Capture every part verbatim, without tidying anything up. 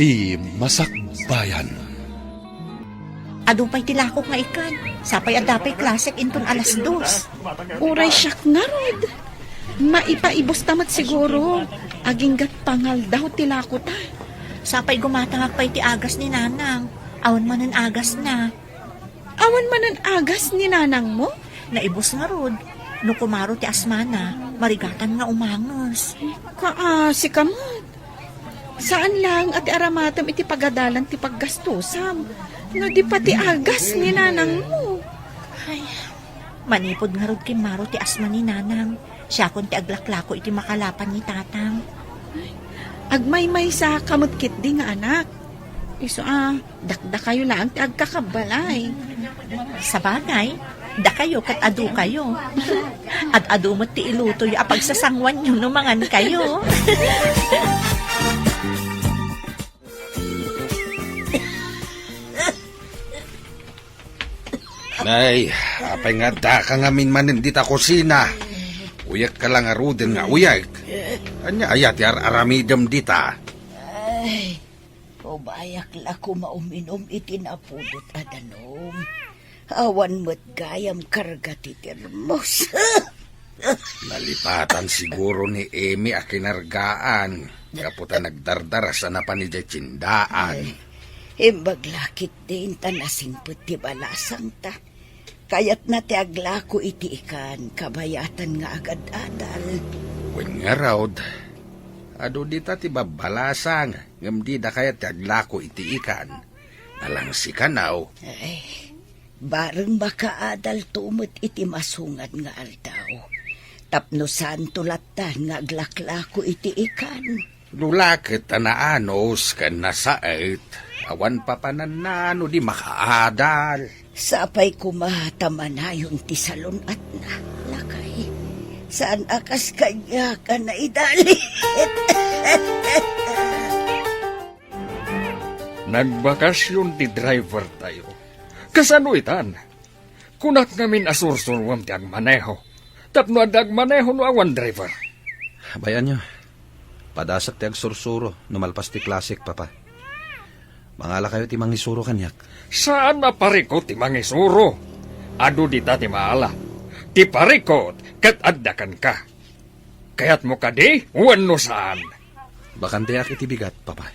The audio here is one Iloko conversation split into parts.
Ti Masakbayan. Adu pay ti lakok nga ikan. Sapay adda pay klasek inton alas dos. Uray siak ngarud. Maipaibus ta met siguro. Aginggat pangaldaw ti lakota. Sapay gumatangak pay ti agas ni Nanang. Awan manen agasna. Awan manen agas ni nanangmo? Naibus ngarud. No kumaro ti asmana, marigatan nga umanges. Kaasi ka met. Saan laeng a ti aramatem iti pagadalan ti paggastosam. No di pati agas ni nanangmo. Ay, manipud ngarud kimmaro ti asma ni Nanang. Siakon ti aglaklako iti makalapan ni Tatang. Agmaymaysa ka met ketdi nga anak. Isu a, dakdakayo laeng ti agkakabbalay. Sabagay, dakayo ket adukayo. Ad-adu met ti ilutoyo a pagsasanguanyo no mangankayo. Nay, apay nga addaka ngamin manen dita kusina? Uyekka la ngaruden nga uyek. Ania aya ti ar-aramidem dita? Ay, ubayak la koma uminum iti napudot a danum. Awan met gayam karga ti termos. Nalipatan siguro ni Emi a kinargaan gapu ta nagdardaras a napan idiay tiendaan. Ay, imbag la ketdin ta nasingpet ti balasangta. Kayatna ti aglako iti ikan, kabayatan nga agad-adal. Wen ngarud, adu dita ti babbalasang, ngem dida kayat ti aglako iti ikan. Nalangsi kanaw. Ay, bareng makaadalto met iti masungad nga aldaw. Tapno saanto lattan nga aglaklako iti ikan. Dula ket a naanus ken nasaet, awan papananna no di makaadal. Sapay koma ta manayon ti salun-atna, lakay. Saan a kas kaniak a naidalit. Nagbakasyon ti driver tayo. Kasano itan? Kunak ngamin a sursuruem ti agmaneho. Tapno adda agmaneho no awan driver. Bay-anyo, padasek ti agsursuro no malpas ti klasek, Papa. Mangalakayo ti mangisuro kaniak. Saan a parikut ti mangisuro. Adu dita ti maala. Ti parikut ket adda kenka. Kayatmo kadi wenno saan? Bakanteak iti bigat, Papa.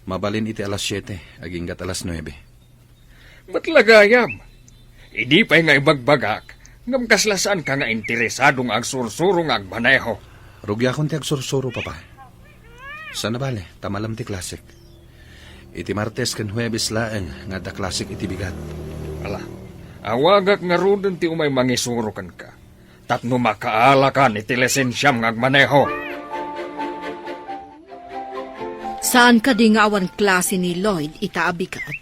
Mabalin iti alas siete, aginggat alas nuebe. Met la gayam. Idi pay nga ibagbagak, ngem kasla saanka nga interesado nga agsursuro nga agmaneho. Rugiakon ti agsursuro, Papa. Saan a bale, ta malem ti klasek. Iti Martes ken Huebes laeng nga adda klasek iti bigat. Ala, awagak ngaruden ti umay mangisuro kenka. Tapno makaalakan iti lisensiam nga agmaneho. Saan kadi nga awan klase ni Lloyd ita a bigat?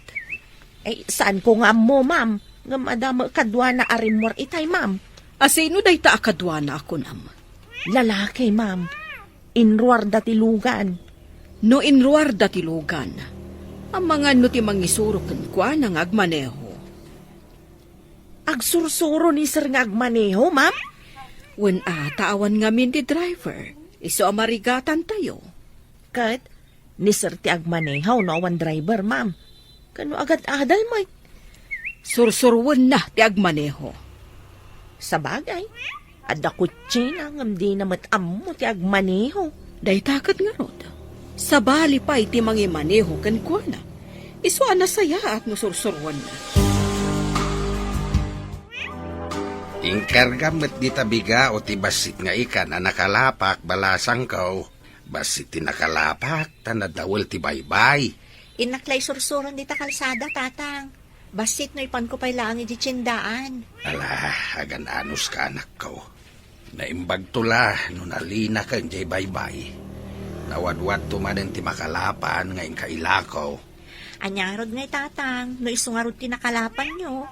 Ay, saanko nga ammo, ma'am. Ngem adda met kaduana a rimmuar itay, ma'am. A sino dayta a kaduana a kunam? Lalaki, ma'am. Inruarda ti lugan. No inruarda ti lugan, amangan no ti mangisuro kenkuana nga agmaneho. Agsursuro ni sir nga agmaneho, ma'am? Wen a, ta awan ngamin ti driver. Isu a marigatantayo. Ket ni sir ti agmaneho no awan driver, ma'am. Kano agad-adal met? Sursuruenna ti agmaneho. Sabagay, adda kotsina ngem dina met ammo ti agmaneho. Dayta ket ngarud, sabali pay ti mangimaneho kenkuana. Isu a nasayaat no sursuruenna. Inkargam met dita bigao ti bassit nga ikan a nakalapak, balasangko. Bassit ti nakalapak, ta nadawel ti baybay. Innak la isursuron dita kalsada, Tatang. Bassit no ipanko pay laeng idiay tiendaan. Ala, agan-anos ka, anakko. Naimbagto la no nalinaken diay baybay. Nawadwadto manen ti makalapan nga inka ilako. Ania ngarud ngay, Tatang, no isu ngarud ti nakalapanyo?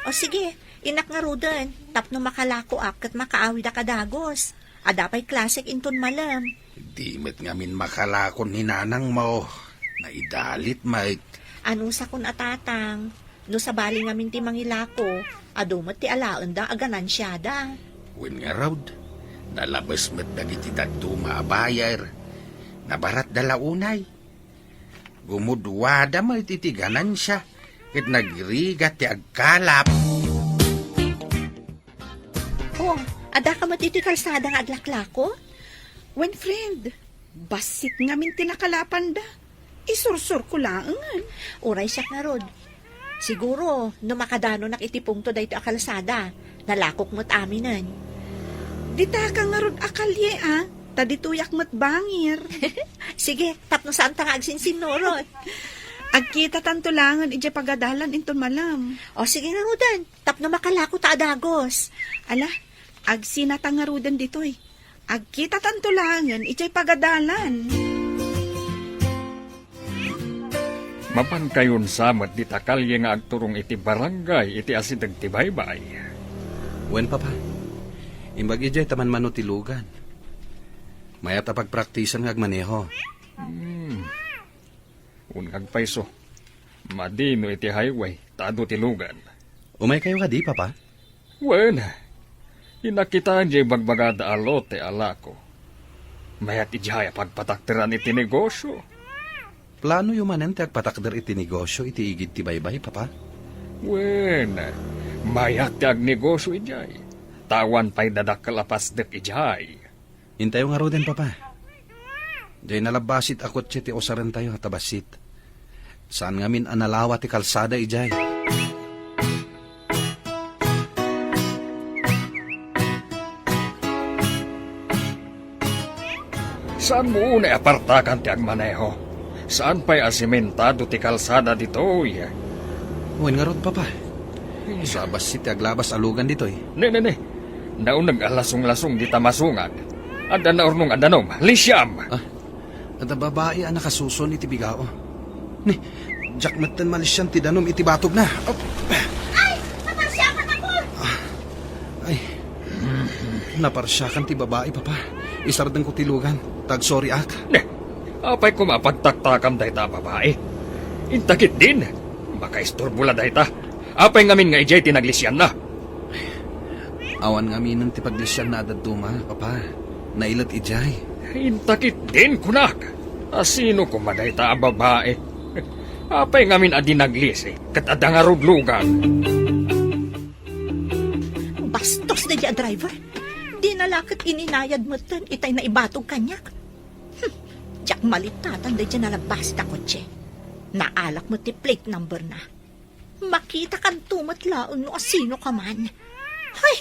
O sige, innak ngaruden, tapno makalakoak ket makaawidak a dagus. Adda pay klasek inton malem. Di met ngamin makalakon ni nanangmo. Naidalit met. Anusakon a, Tatang, no sabali ngamin ti mangilako, adu met ti alaenda a ganansiada. Wen ngarud, nalabes met dagiti dadduma a bayer. Nabaratda la unay. Gumudwada met iti ganansya, ket nagrigat ti agkalap. Oh, adda ka met iti kalsada nga aglaklako? Wen, friend, bassit ngamin ti nakalapanda. Isursurko laengen. Uray siak ngarud. Siguro, no makadanonak iti pungto daytoy a kalsada, nalakok met aminen. Ditaka ngarud a kalye, a? Ta ditoyak met bangir. Sige, tapno saanta nga agsinsinnuron. Agkitatanto laengen idiay pagadalan inton malem. O, sige ngaruden, tapno makalako ta a dagus. Ala, agsinata ngaruden ditoy. Agkitatanto laengen idiay pagadalan. Mapankayon sa met dita kalye nga agturong iti barangay iti asideg ti baybay. Wen, Papa. Imbag idiay ta manmano ti lugan. Mayat a pagpraktisan nga agmaneho. Hmm. Wen, agpayso. Madi no iti highway, ta adu ti lugan. Umaykayo kadi, Papa? Wen, inakita diay bagbagada a lote a lako. Mayat idiay a pagpatakderan iti negosyo. Planoyo manen ti agpatakder iti negosyo iti igid ti baybay, Papa? Wen, mayat ti agnegosyo idiay. Ta awan pay dadakkel a pasdek idiay. Intayo ngaruden, Papa. Diay nalabbasit a kotse ti usarentayo ta bassit. Saan ngamin a nalawa ti kalsada idiay. Saanmo unay a partakan ti agmaneho? Saan pay a simentado ti kalsada ditoy? Wen ngarud, Papa. Isu a bassit ti aglabas a lugan ditoy. Ne, ne, ne. Nauneg a lasonglasong dita masungad. Adda naurnong a danum. Lisiam! Ah, adda babai a nakasuson iti bigao. Ne, diak metten malisian ti danum iti batogna. Oh. Ay! Naparsiakan ako! Ah, ay, naparsiakan ti babai, Papa. Isardengko ti lugan. Tagsoriak. Ne, apay koma a pagtaktakam dayta a babai? Inta ketdin. Makaisturbo la dayta. Apay ngamin nga idiay ti naglisianna? Awan ngaminen ti paglisianna a dadduma, Papa. Nailet idiay. Inta ketdin, kunak. A sino koma dayta a babai? Apay ngamin a di naglisi, ket adda ngarud lugan? Bastos daydiay a driver. Dina la ket ininayad metten itay naibatog kaniak. Hmm, diak malittatan daydiay nalabbasit a kotse. Naalak met ti plate number na. Makitakanto met laeng no asino ka man. Hay!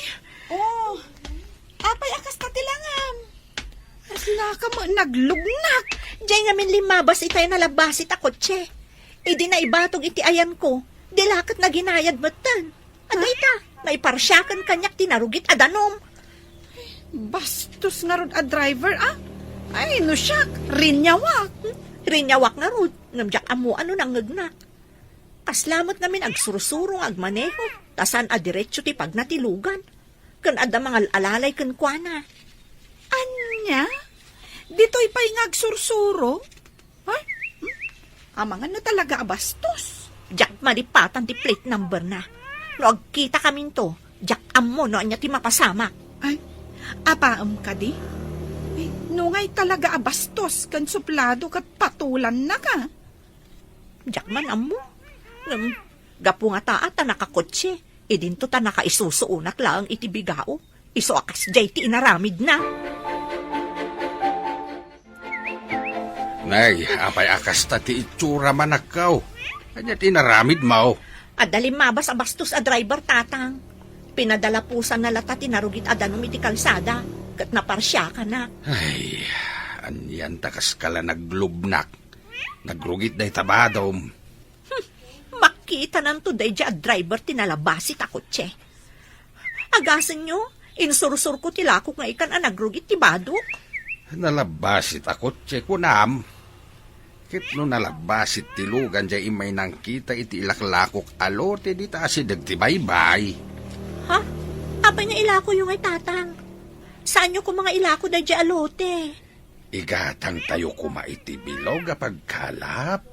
Oh, apay a kasta ti langam? Aslaka met naglugnak. Diay ngamin limmabas itay nalabbasit a kotse. Idi naibatog iti ayanko, di la ket naginayad metten. Adda ita, naiparsiakan kaniak ti narugit a danum. Bastos ngarud a driver, a? Ay, no siak, rinyawak. Hmm, rinyawak ngarud, ngem diak ammo no nangngegnak. Kasla met ngamin agsursuro nga agmaneho, ta saan a diretso ti pagna ti lugan. Ken adda mangal-alalay kenkuana. Ania? Ditoy pay nga agsursuro? Ha? Hmm? Amangan no talaga a bastos. Diak malippatan ti plate number na. No agkitakaminto, diak ammo no ania ti mapasamak. Ay, apaem kadi? Ay, nungay talaga a bastos ken suplado ket patulannaka. Diak man ammo. Ngem, gapu ngata a ta nakakotse, idinto ta nakaisusuonak laeng iti bigao. Isu a kasdiay ti inaramidna. Nay, apay a kasta ti itsura, manakkaw? Ania ti inaramidmo? Adda limmabas a bastos a driver, Tatang. Pinadalapusanna latta ti narugit a danum iti kalsada, ket naparsiakanak. Ay, anian ta kaskala naglubnak. Nagrugit dayta badom. Hmm, makitananto daydiay a driver ti nalabbasit a kotse. Agasenyo, insursurko ti lakok nga ikan a nagrugit ti badok. Nalabbasit a kotse, kunam. Ket no nalabbasit ti lugan diay immay nangkita iti ilaklakok a lote dita asideg ti baybay. Ha? Apay nga ilakoyo ngay, Tatang? Saanyo koma nga ilako daydiay a lote? Igatangtayo koma iti bilog a pagkalap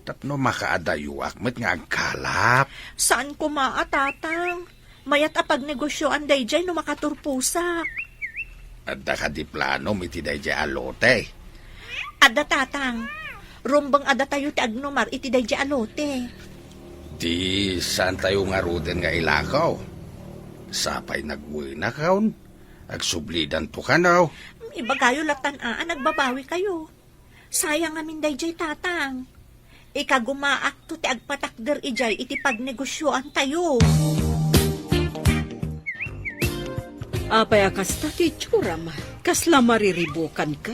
tapno makaadayoak met nga agkalap. Saan koma a, Tatang. Mayat a pagnegosioan daydiay no makaturposak. Adda kadi planom iti daydiay a lote? Adda, Tatang. Rumbeng a datayo ti agnumar iti daydiay a lote. Di saantayo ngaruden nga ilako. Sapay nagwenakon, agsublidanto kano. Ibagayo latan a, a nagbabawikayo. Sayang ngamin daydiay, Tatang. Ikagumaakto ti agpatakder idiay iti pagnegosioantayo. Apay a kasta ti itsuram? Kasla mariribukanka?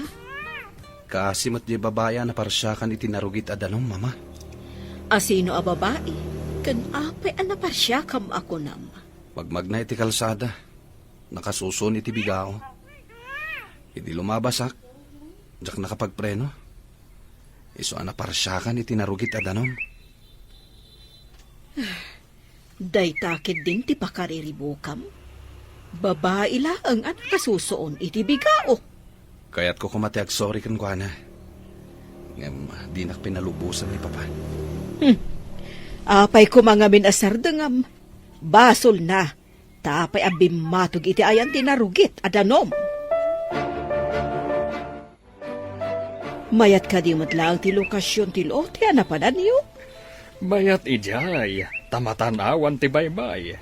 Kaasi met diay babai a naparsiakan iti narugit a danum, Mama. Asino a babai? Ken apay a naparsiakam a kunam? Magmagna iti kalsada. Nakasusuon iti bigao. Idi lumabasak, diak nakapagpreno. Isu a naparsiakan iti narugit a danum. Dayta ketdin ti pakariribukam? Babai laeng a nakasusuon iti bigao. Kayatko koma ti agsorry kenkuana. Ngem dinak pinalubosan ni Papa. Hmm. Apay koma ngamin a sardengam? Basolna. Ta apay a bimmatog iti ayan ti narugit a danum? Mayat kadi met laeng ti lokasion ti lote a napananyo? Mayat idiay, ta matan-awan ti baybay.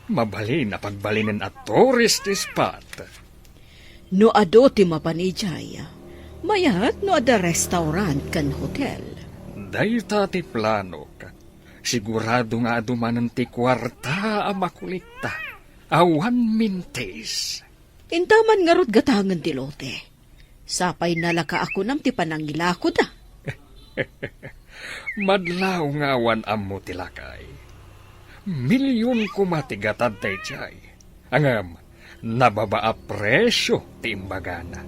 Mabalin a pagbalinen a tourist spot. No adu ti mapan idiay, mayat no adda restaurant ken hotel. Dayta ti planok. Sigurado nga adu manen ti kuarta a makulikta. Awan mintis. Intaman ngarud gatangen ti lote. Sapay nalaka a kunam ti panangilakoda. Madlaw nga awan ammo ti lakay. Milyon koma ti gatad daydiay. Ngem, nababa a presio ti imbagana.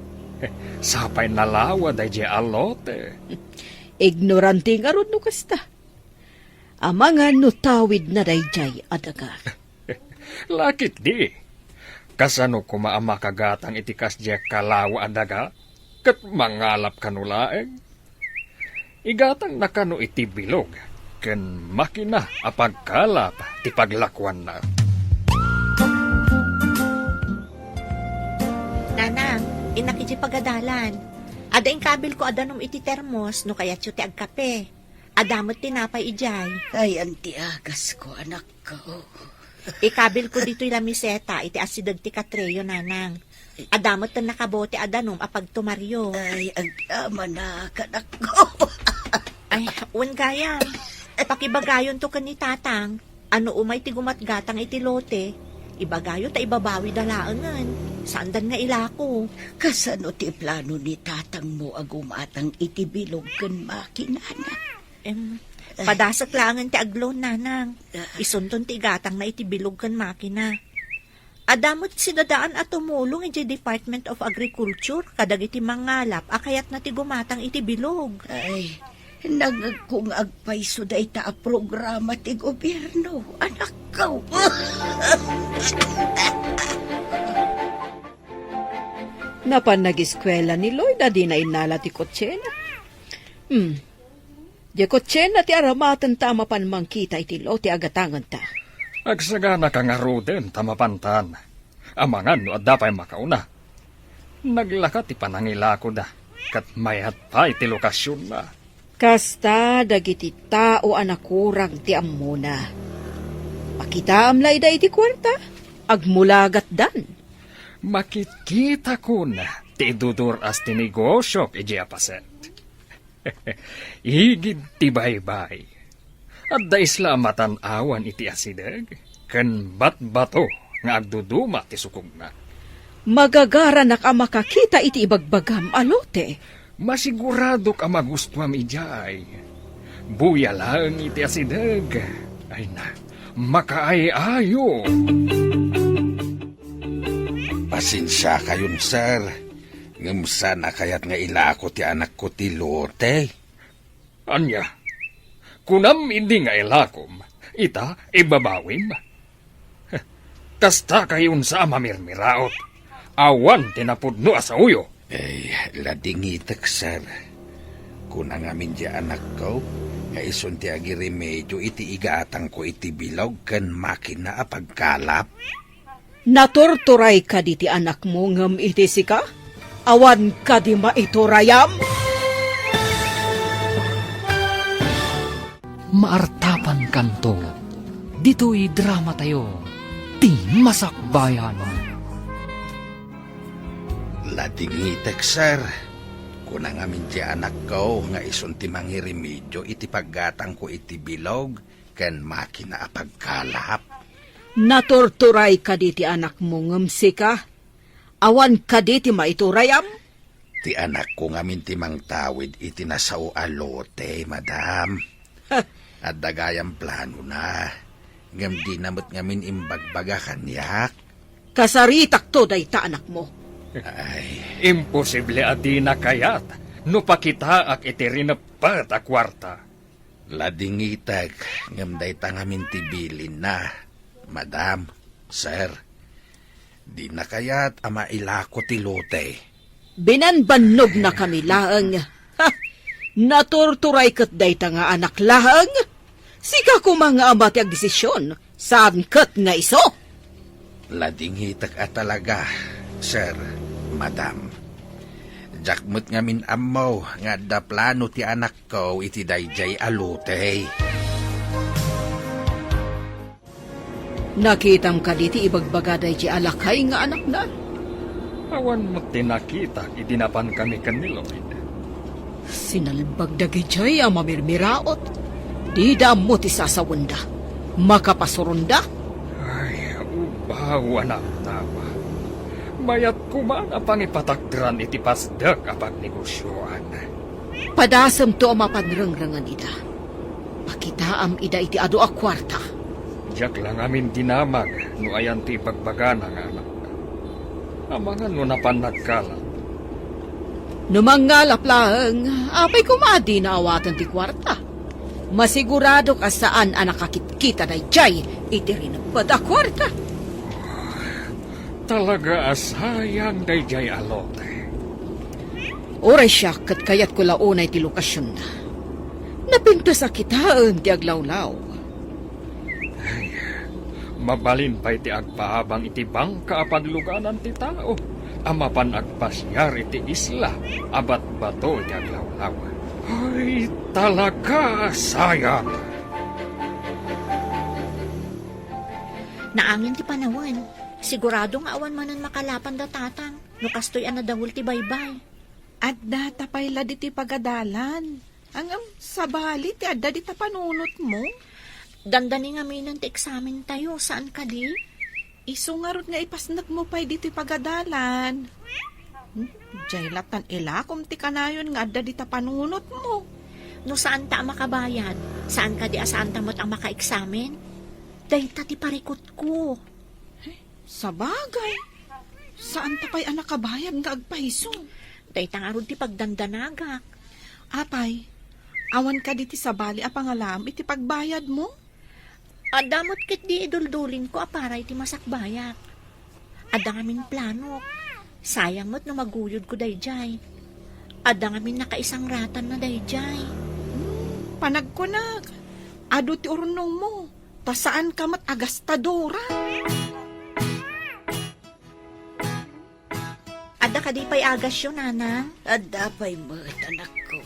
Sapay nalawa daydiay a lote. Ignorante ngarud no kasta. Amangan no tawidna daydiay a daga. Lakit di. Kasano koma a makagatang iti kasdiay kalawa a daga? Ket mangalap kano laeng? Igatangna kano iti bilog ken makina a pagkalap ti paglakuanna. Nanang, innak iti pagadalan. Adda inkabilko a danum iti termos no kayatyo ti agkape. Adda met tinapay idiay. Ayan ti agasko, anakko. Ikabilko ditoy lamiseta iti asideg ti katreyo, Nanang. Adda met ten nakabote a danum a pagtumaryo. Ay, agdamanak, anakko. Ay, wen gayam. Pakibagayonto ken ni Tatang. Ano umay ti gumatgatang iti lote, ibagayo ta ibabawida laengen. Saandan nga ilako. Kasano ti plano ni tatangmo a gumatang iti bilog ken makinana? Em, padasek laengen ti agloan, Nanang. Ah. Isunton ti igatangna iti bilog ken makina. Adda met sidadaan a tumulong idiay Department of Agriculture kadagiti mangalap a kayatna ti gumatang iti bilog. Ay, nangngegko nga agpayso dayta a programa ti gobierno, anakko. Napan nagiskuela ni Lloyd a dina innala ti kotsena. Hmm. Diay kotsena ti aramatenta a mapan mangkita iti lote a gatangenta. Agsaganaka ngaruden ta mapantan. Amangan no adda pay makauna. Naglaka ti panangilakoda, ket mayat pay ti lokasionna. Kasta dagiti tao a nakurang ti ammona. Pakitaam la ida iti kuarta, agmulagatdan. Makitkitakon ti idudur-as ti negosiok idiay a paset. Igid ti baybay. Adda isla a matan-awan iti asideg, ken batbato nga agduduma ti sukogna. Magagaranak a makakita iti ibagbagam a lote. Masiguradok a magustuam idiay. Buya laeng iti asideg. Ay na, makaay-ayo. Pasensiakayon, sir. Ngem saan a kayat nga ilako ti anakko ti lote. Ania? Kunam idi nga ilakom, ita ibabawim? Kasta kayonsa a mamirmiraot. Awan ti napudno a saoyo. Ay, ladingitek, sir. Kuna ngamin diay anakko nga isun ti agiremedio iti igatangko iti bilog ken makina a pagkalap. Naturturay kadi ti anakmo ngem iti sika? Awan kadi maiturayam? Maartapan kanto, ditoy drama tayo, ti Masakbayan. Ladingitek, sir. Kuna ngamin ti anakko nga isun ti mangiremedio iti paggatangko iti bilog ken makina a pagkalap. Naturturay kadi ti anakmo ngem sika? Awan kadi ti maiturayam? Ti anakko ngamin ti mangtawid iti nasao a lote, madam. Adda gayam planona, ngem dina met ngamin imbagbaga kaniak. Kasaritakto dayta anakmo. Ay. Imposible a dina kayat no pakitaak iti rineppet a kuarta. Ladingitek, ngem dayta ngamin ti bilinna, madam, sir. Dina kayat a mailako ti lote. Binanbannogna kami laeng. Ha! Naturturay ket dayta nga anak laeng. Sika koma nga ama ti agdesision, saan ket nga isu? Ladingitek a talaga, sir, madam. Diak met ngamin ammo nga adda plano ti anakko iti daydiay a lote. Nakitam kadi ti ibagbaga daydiay a lakay nga anakna? Awan met ti nakitak idi napankami ken ni Lloyd. Sinalbag dagidiay a mamirmiraot. Dida ammo ti sasawenda. Makapasuronda. Ay, ubaw a namnama. Mayat koma nga pangipatakderan iti pasdek a pagnegosioan. Padasemto a mapanrengrengen ida. Pakitaam ida iti adu a kuarta. Diak la ngamin dinamag no ayan ti ibagbagana nga anak. Amangan no napan nagkalat. No mangngalap laeng, apay koma a dina awaten ti kuarta? Masiguradok a saan a nakakitkita daydiay iti rineppet a kuarta. Talaga a sayang daydiay a lote. Uray siak ket kayatko la unay ti lokasionna. Napintas a kitaen ti aglawlaw. Ay, mabalin pay ti agpaabang iti bangka a pagluganan ti tao a mapan agpasiar iti isla a batbato iti aglawlaw. Ay, talaga a sayang! Naangin ti panawen. Sigurado nga awan manen makalapan da tatang no kastoy a nadawel ti baybay. Adda ta pay la ditoy pagadalan. Ngem sabali ti adda dita panunotmo? Dandani ngaminen ti eksamen tayo, saan kadi? Isu ngarud nga ipasnekmo pay ditoy pagadalan. Hmm, diay lattan ilakom ti kanayon nga adda dita panunotmo. No saan ta a makabayad, saan kadi a saan ta met a makaeksamen? Dayta ti parikutko. Sabagay, saan ta pay a nakabayad nga agpayso? Dayta ngarud ti pagdandanagak. Apay, awan kadi ti sabali a pangalaam iti pagbayadmo? Adda met ketdi iduldulinko a para iti masakbayak. Adda ngamin planok. Sayang met no maguyodko daydiay. Adda ngamin nakaisangratanna daydiay. Hmm, panagkunak, adu ti urnongmo. Ta saanka met a gastadora. Adda kadi pay agasyo, nanang? Adda pay met, anakko.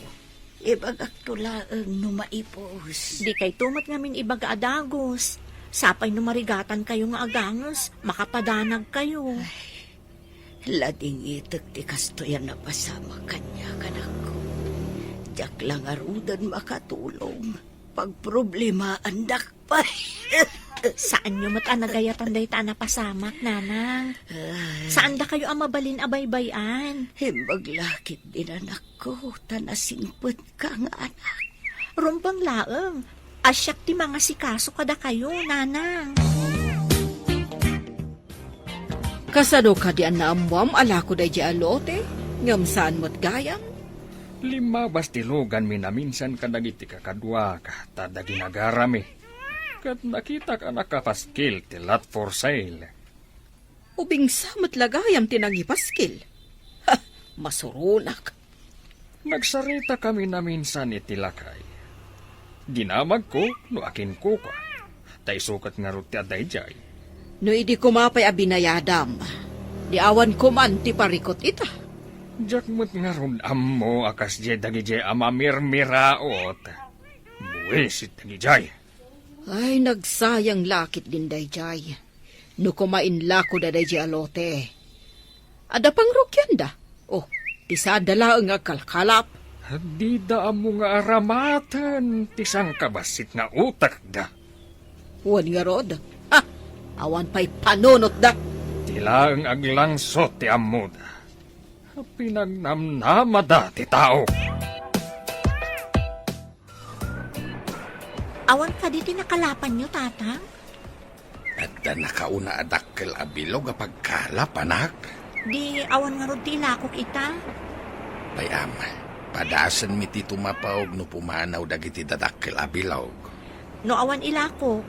Ibagakto laeng no maipus. Dikayto met ngamin ibaga a dagus. Sapay no marigatankayo nga aganges, makapadanagkayo. Ay, ladingitek ti kastoy a napasamak kaniak, anakko. Diak la ngaruden makatulong. Pagproblemaandak pay. Saanyo met a nagayatan dayta a napasamak, nanang. Ay. Saandakayo a mabalin a baybay-an. Imbag la ketdin, anakko, ta nasingpetka nga anak. Rumbeng laeng, a siak ti mangasikaso kadakayo, nanang. Kasano kadi a naammoam a lako daydiay a lote, ngem saan met gayam? Limmabas ti luganmi naminsan kadagiti kakaduak, ta adda ginagarami. Ket nakitak a nakapaskil ti lot for sale. Ubingsa met la gayam ti nangipaskil. Ha! Masuronak. Nagsaritakami naminsan iti lakay. Dinamagko no akinkukua, ta isu ket ngarud ti adda idiay. No idi koma pay a binayadam, di awan koman ti parikut ita. Diak met ngarud ammo a kasdiay dagidiay a mamirmiraot. Wisit dagijay. Ay, nagsayang la ketdin dayjay. No koma inlakoda dayjay a lote, adda pangrugianda. Oh, ti saanda laeng nga agkalkalap. Dida ammo nga aramaten ti sangkabassit nga utekda. Wen ngarud, ha, awan pay panunotda. Ti laeng aglangsot ti ammoda. Pinagnamnamada ti tao. Awan kadi ti nakalapanyo, Tatang? Adda nakauna a dakkel a bilog a pagkalap, anak. Di awan ngarud ti ilakok ita? Bay-am, padasenmi ti tumapawg no pumanaw dagiti dadakkel a bilog. No awan ilakok,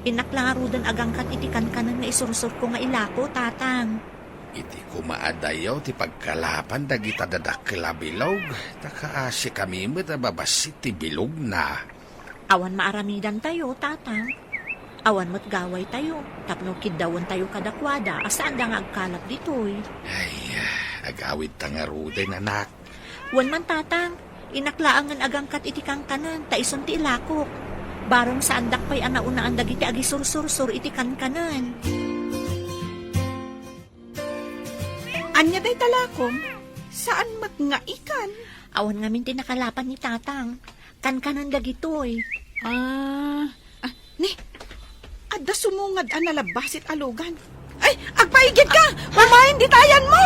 innak la ngaruden agangkat iti kankanen nga isursurko nga ilako, Tatang. Iti koma adayo ti pagkalapan dagita dadakkel a bilog, ta kaasikami met a babassit ti bilogna. Awan maaramidantayo, Tatang. Awan met gawaytayo tapno kiddawentayo kadakuada a saanda nga agkalap ditoy. Ay, agawidta ngaruden, anak. Wen man, Tatang, innak laengen agangkat iti kankanen ta isun ti ilakok. Bareng saandak pay a naunaan dagiti agisursursor iti kankanen. Ania dayta lakom? Saan met nga ikan? Awan ngamin ti nakalapan ni Tatang. Kankanen dagitoy. Ah, ah, ni, adda sumungad a nalabbasit a lugan. Ay, agpaigidka! Umayen ditayan mo!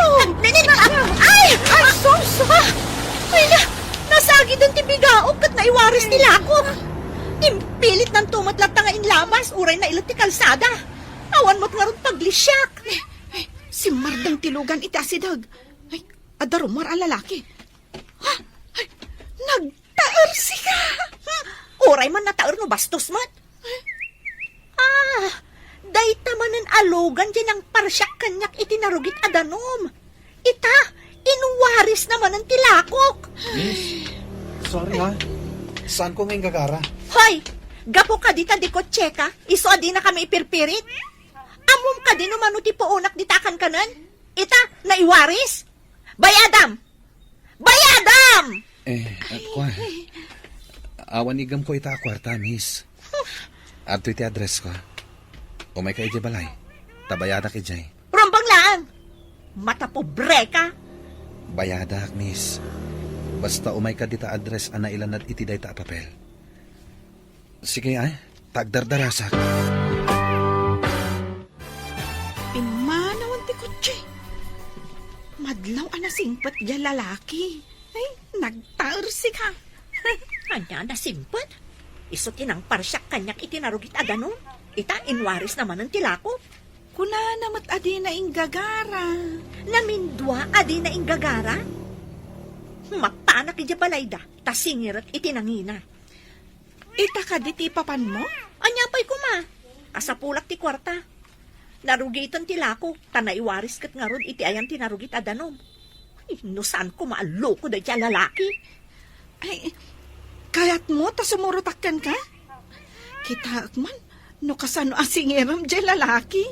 Ay! Ay, sus! Ah! Ay na! Nasagiden ti bigaok ket naiwaris ti lakok. Impilitnanto met latta nga inlabas, uray nailet ti kalsada. Awan met ngarud paglisiak. Ay, simmardeng ti lugan iti asideg. Ay, adda rummuar a lalaki. Ha? Ay, nagtaersika! Hmm, uray man nataer no bastos met. Ah, dayta manen a lugan diay nangparsiak kaniak iti narugit a danum. Ita, inwarisna manen ti lakok. Miss, sorry ha. Saanko nga inggagara. Hoy! Gapu kadi ta dikotseka, isu a dinakami ipirpirit? Ammom kadi no mano ti puonak dita a kankanen? Ita, naiwaris? Bayadam! Bayadam! Eh, at kuan. Awan iggamko ita a kuarta, miss. Adtoy ti addressko. Umayka idiay balay. Ta bayadak idiay. Rumbeng laeng! Matapobreka! Bayadak, miss. Basta umayka dita address a nailanad iti dayta a papel. Sige, ay. Ta agdardarasak. Pimmanawen ti kotse. Madlaw a nasingpet diay lalaki. Ay, nagtaersika. Ania a nasingpet? Isu ti nangparsiak kaniak iti narugit a danum. Ita, inwarisna manen ti lakok. Kunana met a dina inggagara. Namindua a dina inggagara? Mapanak idiay balayda, ta singirek iti nangina. Ita kadi ti ipapanmo? Ania pay koma? Asapulak ti kuarta. Narugiten ti lakok, ta naiwaris ket ngarud iti ayan ti narugit a danum. Ay, no saan koma a loko daydiay a lalaki. Ay, kayatmo ta sumurotak kenka? Kitaek man, no kasano a singirem diay lalaki.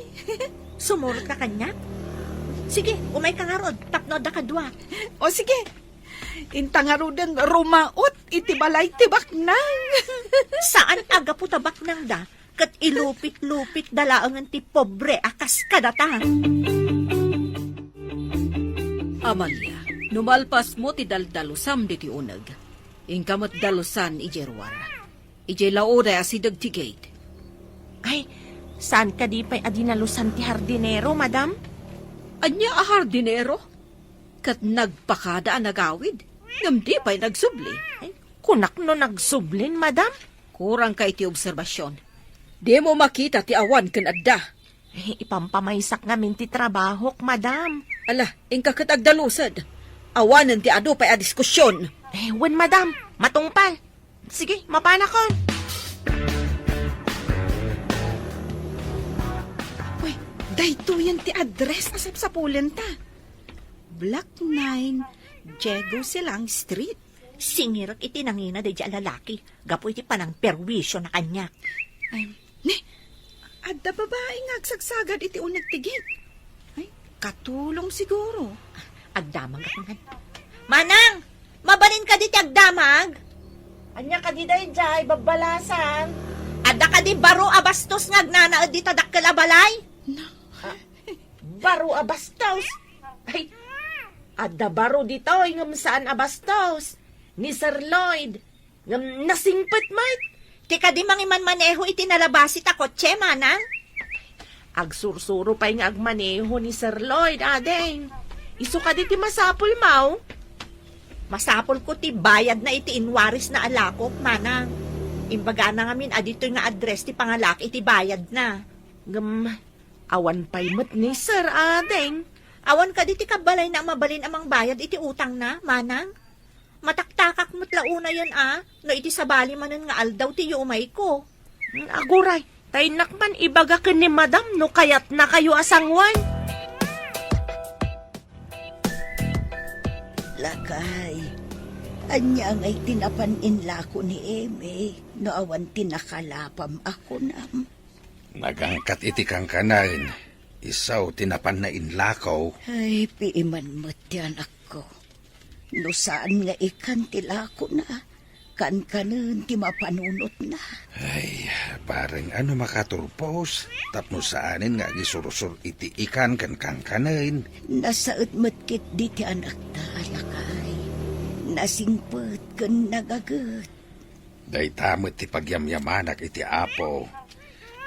Sumurotka kaniak? Sige, umayka ngarud, tapno adda kadua. O sige, inta ngaruden rumaot iti balay ti baknang. Saan a gapu ta baknangda, ket ilupit-lupitda laengen ti pobre a kas kadata. Amalia, no malpasmo ti daldalusam ditoy uneg, inka met dalusan idiay ruar. Idiay laoday a sideg ti gate. Ay, saan kadi pay a dinalusan ti hardinero, madam? Ania a hardinero? Ket nagpakada a nagawid, ngem di pay nagsubli. Ay, kunak no nagsublin, madam? Kurangka iti obserbasion. Dimo makita ti awan ken adda. Eh, ipampamaysak ngamin ti trabahok, madam. Ala, inka ket agdalused. Awanen ti adu pay a diskusion. Eh, wen, madam. Matungpal. Sige, mapanakon. Uy, daytoyen ti address a sapsapulenta. Block nine, Diego Silang Street. Singirek iti nangina daydiay a lalaki gapu iti panangperwisio na kaniak. Ay, ni, adda babai nga agsagsagad iti uneg ti gate. Ay, katulong siguro. Agdamag ak ngan. Manang! Mabalin kadi ti agdamag? Ania kadi daydiay, babbalasan? Adda kadi baro a bastos nga agnanaed dita dakkel a balay? Na- Ah, baro a bastos? Ay, adda baro ditoy ngem saan a bastos. Ni Sir Lloyd, ngem nasingpet met. Ti kadi mangimanmaneho iti nalabasi ta kotse, manang? Agsursuro pay nga agmaneho ni Sir Lloyd, ading. Isu kadi ti masapul, maw? Masapulko ti bayadna iti inwarisna a lakok, manang. Imbagana ngamin a ditoy nga address ti pangalak iti bayadna. Ngem, awan pay met ni Sir, ading. Awan kadi ti kabbalayna a mabalin a mangbayad iti utangna, manang? Mataktakak met la unayen a, no iti sabali manen nga aldaw ti yumayko. Mm, aguray, ta innak man ibaga ken ni Madam no kayatnakayo a sanguan. Lakay, ania ngay ti napan inlako ni Eme no awan ti nakalapam a kunam? Nagangkat iti kankanen, isu ti napanna inlako. Ay, piiman met ti anakko. No saan nga ikan ti lakona, kankanen ti mapanunotna. Ay, bareng a no makaturpos, tapno saanen nga agisursor iti ikan ken kankanen. Nasaet met ketdi ti anakta, lakay. Nasingpet ken nagaget. Dayta met ti pagyamyamanak iti Apo,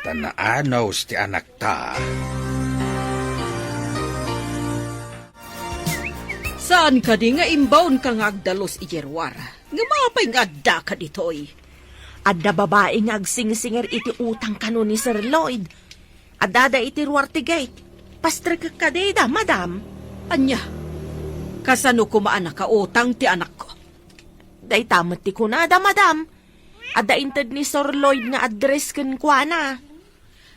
ta naanus ti anakta. Saan kadi nga imbaonka nga agdalus idiay ruar? Ngem apay nga addaka ditoy? Adda babai nga agsingsinger iti utang kano ni Sir Lloyd. Addada iti ruar ti gate. Pastrekek kadi da, madam. Ania? Kasano koma a nakautang ti anakko? Dayta met ti kunada, madam. Adda inted ni Sir Lloyd nga address kenkuana.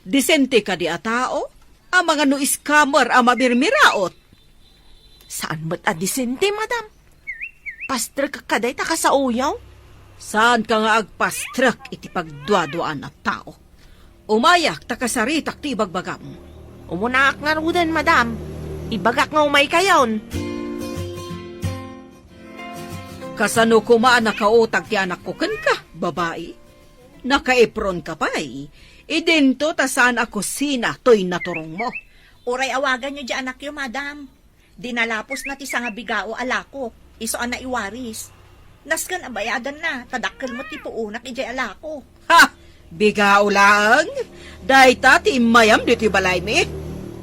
Disente kadi a tao? Amangan no scammer a mamirmiraot? Saan met a disente, madam. Pastrek ka dayta kasaoyo? Saanka nga agpastrek iti pagduaduaan a tao. Umayak ta kasaritak ti ibagbagam. Umunaak ngaruden, madam. Ibagak nga umaykayon. Kasano koma a nakautang ti anakko kenka, babai? Nakaipronka pay. Idinto ta saan a kusina toy naturongmo. Uray awaganyo diay anakyo, madam. Dinalapusna ti sangabigao a lakok, isu a naiwaris. Nasken a bayadanna, ta dakkel met ti puonak idiay a lako. Ha! Bigao laeng? Dayta ti immayam ditoy balaymi?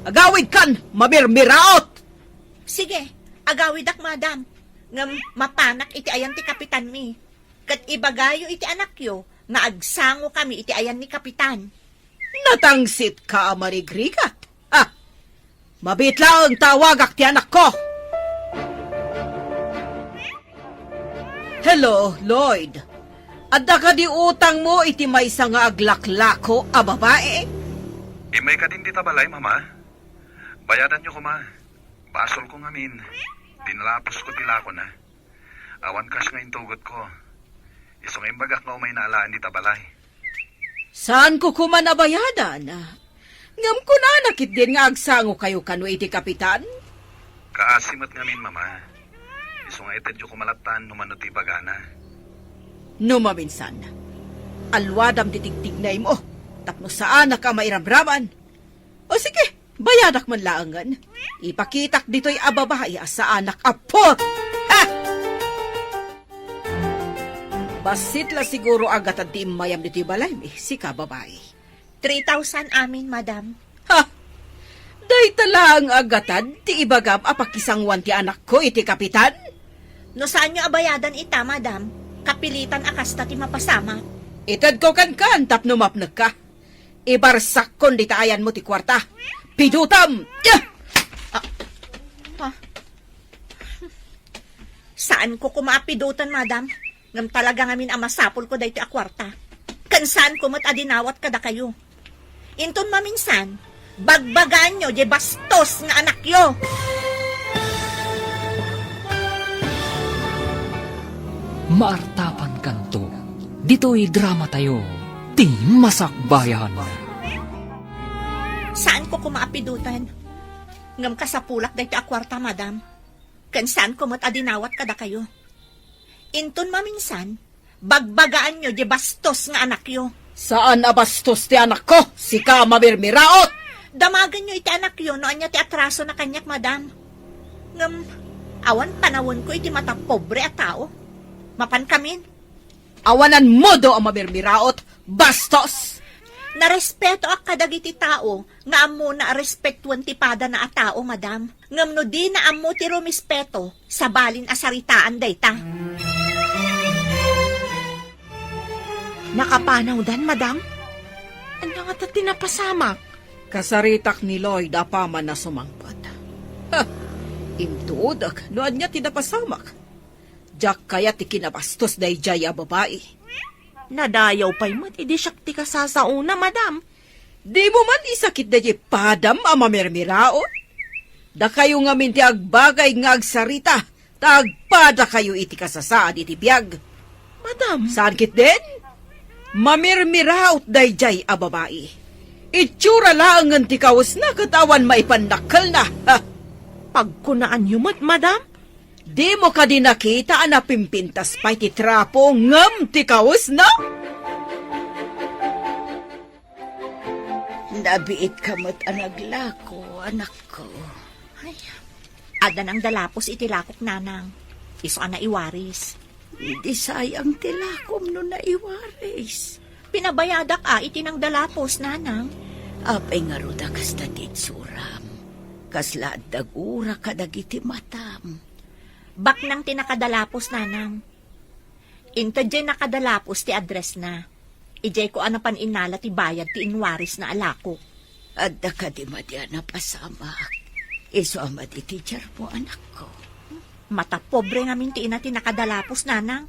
Agawidkan, mamirmiraot! Sige, agawidak, madam. Ngem mapanak iti ayan ti kapitanmi. Ket ibagayo iti anakyo nga agsangokami iti ayan ni kapitan. Natangsitka a marigrigat. Ah, mabiit laeng ta awagak ti anakko. Hello, Lloyd. Adda kadi utangmo iti maysa nga aglaklako a babai? Immay kadin dita balay, Mama. Bayadanyo koma. Basolko ngamin. Dinalaposko ti lakona. Awan kas nga intugotko. Isu nga imbagak nga umayna alaen dita balay. Saanko koma a bayadan? Ngem kunana ketdin nga agsangokayo kano iti kapitan? Kaasi met ngamin, Mama. Isu nga itedyo koma lattan no mano ti ibagana. No maminsan, alwadam ti tigtignaymo tapno saanak a mairabraban. O sige, bayadak man laengen. Ipakitak ditoy a babai a saanak a put! Ha! Bassit la siguro a gatad ti immayam ditoy balaymi, sika babai. Three thousand amin, madam. Ha! Dayta laeng a gatad ti ibagam a pakisangoan ti anakko iti kapitan? No saanyo a bayadan ita, madam, kapilitan a kasta ti mapasamak. Itedko kenkan tapno mapnekka. Ibarsakkon dita ayanmo ti kuarta. Pidutam! Ah. Ah. Saanko koma a piduten, madam. Ngem talaga ngamin a masapulko daytoy a kuarta. Ken saanko met a dinawat kadakayo. Inton maminsan, bagbagaanyo diay bastos nga anakyo. Maartapankanto ditoy dramatayo, Ti Masakbayan. Saanko koma a piduten. Ngem kasapulak daytoy a kuarta, madam. Ken saanko met a dinawat kadakayo. Inton maminsan, Bagbagaanyo di bastos nga anakyo. Saan a bastos ti anakko, sika a mamirmiraot! Damagenyo iti anakyo no ania ti atrasona kaniak, madam. Ngem, awan panawenko iti matapobre a tao. Mapankamin. Awananmodo a mamirmiraot, bastos! Narespetoak kadagiti tao nga ammona a respetuen ti padana a tao, madam. Ngem no dina ammo ti rumispeto, sabalin a saritaan dayta. Nakapanawdan, madam? Ania ngata ti napasamak? Kasaritak ni Lloyd apaman a sumangpet. Ha! Intuodek no ania ti napasamak. Diak kayat ti kinabastos daydiay a babai. Nadayaw pay met idi siak ti kasasaona, madam. Dimo man isakit daydiay padam a mamirmiraot? Dakayo ngamin ti agbagay nga agsarita, ta agpadakayo iti kasasaad iti biag. Madam. Saan ketdin? Mamirmiraot daydiay a babai. Itsura laengen ti kawesna ket awan maipannakkelna. Ha! Pagkunaanyo met, madam? Dimo kadi nakita a napimpintas pay ti trapo ngem ti kawesna? Nabiitka met a naglako, anakko. Ay, adda nangdalapos iti lakok, nanang. Isu a naiwaris. Idi sayang ti lakom no naiwaris. Pinabayadak a iti nangdalapos, nanang. Apay ngarud a kasta ti itsuram? Kasla adda gura kadagiti matam. Baknang ti nakadalapos, nanang. Inted diay nakadalapos ti addressna. Idiayko a napan innala ti bayad ti inwarisna a lakok. Adda kadi madi a napasamak? Isu a madi ti tiarmo, anakko. Matapobre ngamin ti ina ti nakadalapos, nanang.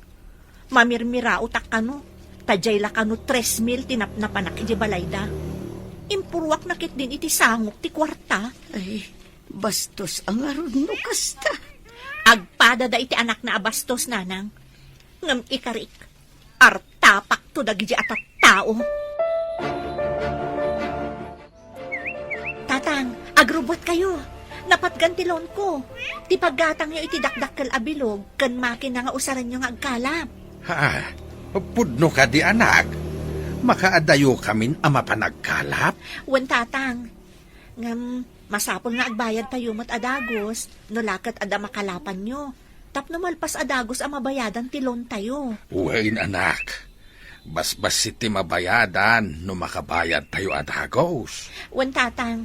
Mamirmiraotak kano, ta diay la kano tres mil ti napnapanak iti balayda. Impuruakna ketdin iti sangok ti kuarta. Ay, bastos a ngarud no kasta. Agpadada iti anakna a bastos, nanang. Ngem ikarik, artapakto dagidi a tattao. Tatang, agrubbuatkayo. Napatgan ti loanko. Ti paggatangyo iti dakdakkel a bilog ken makina nga usarenyo nga agkalap. Ha? Pudno kadi, anak? Makaadayokamin a mapan agkalap? Wen, Tatang. Ngem, masapul nga agbayadtayo met a dagus, no la ket adda makalapanyo, tapno malpas a dagus a mabayadan ti loantayo. Wen, anak. Basbassit ti mabayadan no makabayadtayo a dagus. Wen, Tatang.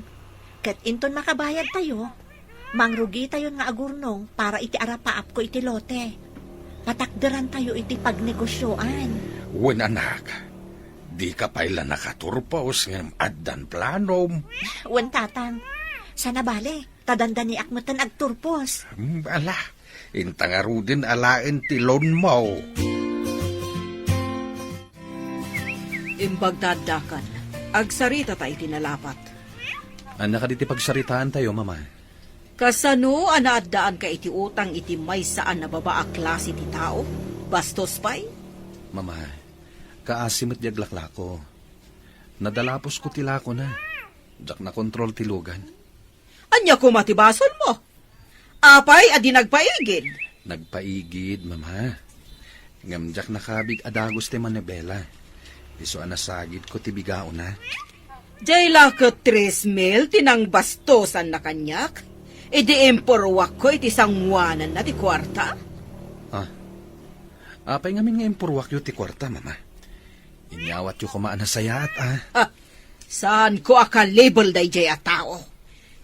Ket inton makabayadtayo, mangrugitayon nga agurnong para iti arapaapko iti lote. Patakderantayo iti pagnegosioan. Wen, anak. Dika pay la nakaturpos ngem addan planom. Wen, Tatang. Sana bale, ta dandaniak metten agturpos. Hmm, ala, inta ngaruden alaen ti loanmo. Imbag ta addakan, agsaritata iti nalapat. Ania kadi ti pagsaritaantayo, Mama? Kasano a naaddaanka iti utang iti maysa a nababa a klase ti tao? Bastos pay? Mama, kaasi met di aglaklako. Nadalaposko ti lakona. Diak nakontrol ti lugan. Ania koma ti basolmo? Apay a di nagpaigid? Nagpaigid, Mama. Ngem diak nakabig a dagus ti manibela. Isu a nasagidko ti bigaona. Diay la ket tres mil ti nangbastosanna kaniak? Idi impuruakko iti sangoananna ti kuarta? Ah. Apay ngamin nga impuruakyo ti kuarta, Mama? Inyawatyo koma a nasayaat, ah. Ha! Saanko a kalibel daydiay a tao.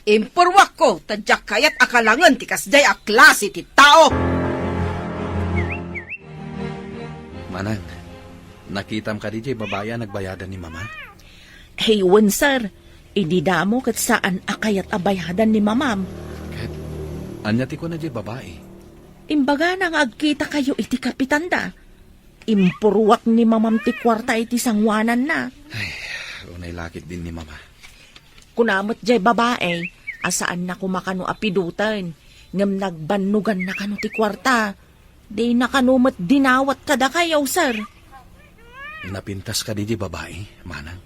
Impuruakko ta diak kayat a kalangen ti kasdiay a klase ti tao. Manang, nakitam kadi diay babai a nagbayadan ni Mama? Hey, wen, sir. Idi damo ket saan a kayat a bayadan ni Mamam. Ket ania ti kuna diay babai? Imbagana nga agkitakayo iti kapitanda. Impuruak ni Mamam ti kuarta iti sangoananna. Ay, unay la ketdin ni Mama. Kuna met diay babai a saanna koma kano a piduten, ngem nagbannoganna kano ti kuarta. Dina kano met dinawat kadakayo, sir. Napintas kadi diay babai, Manang?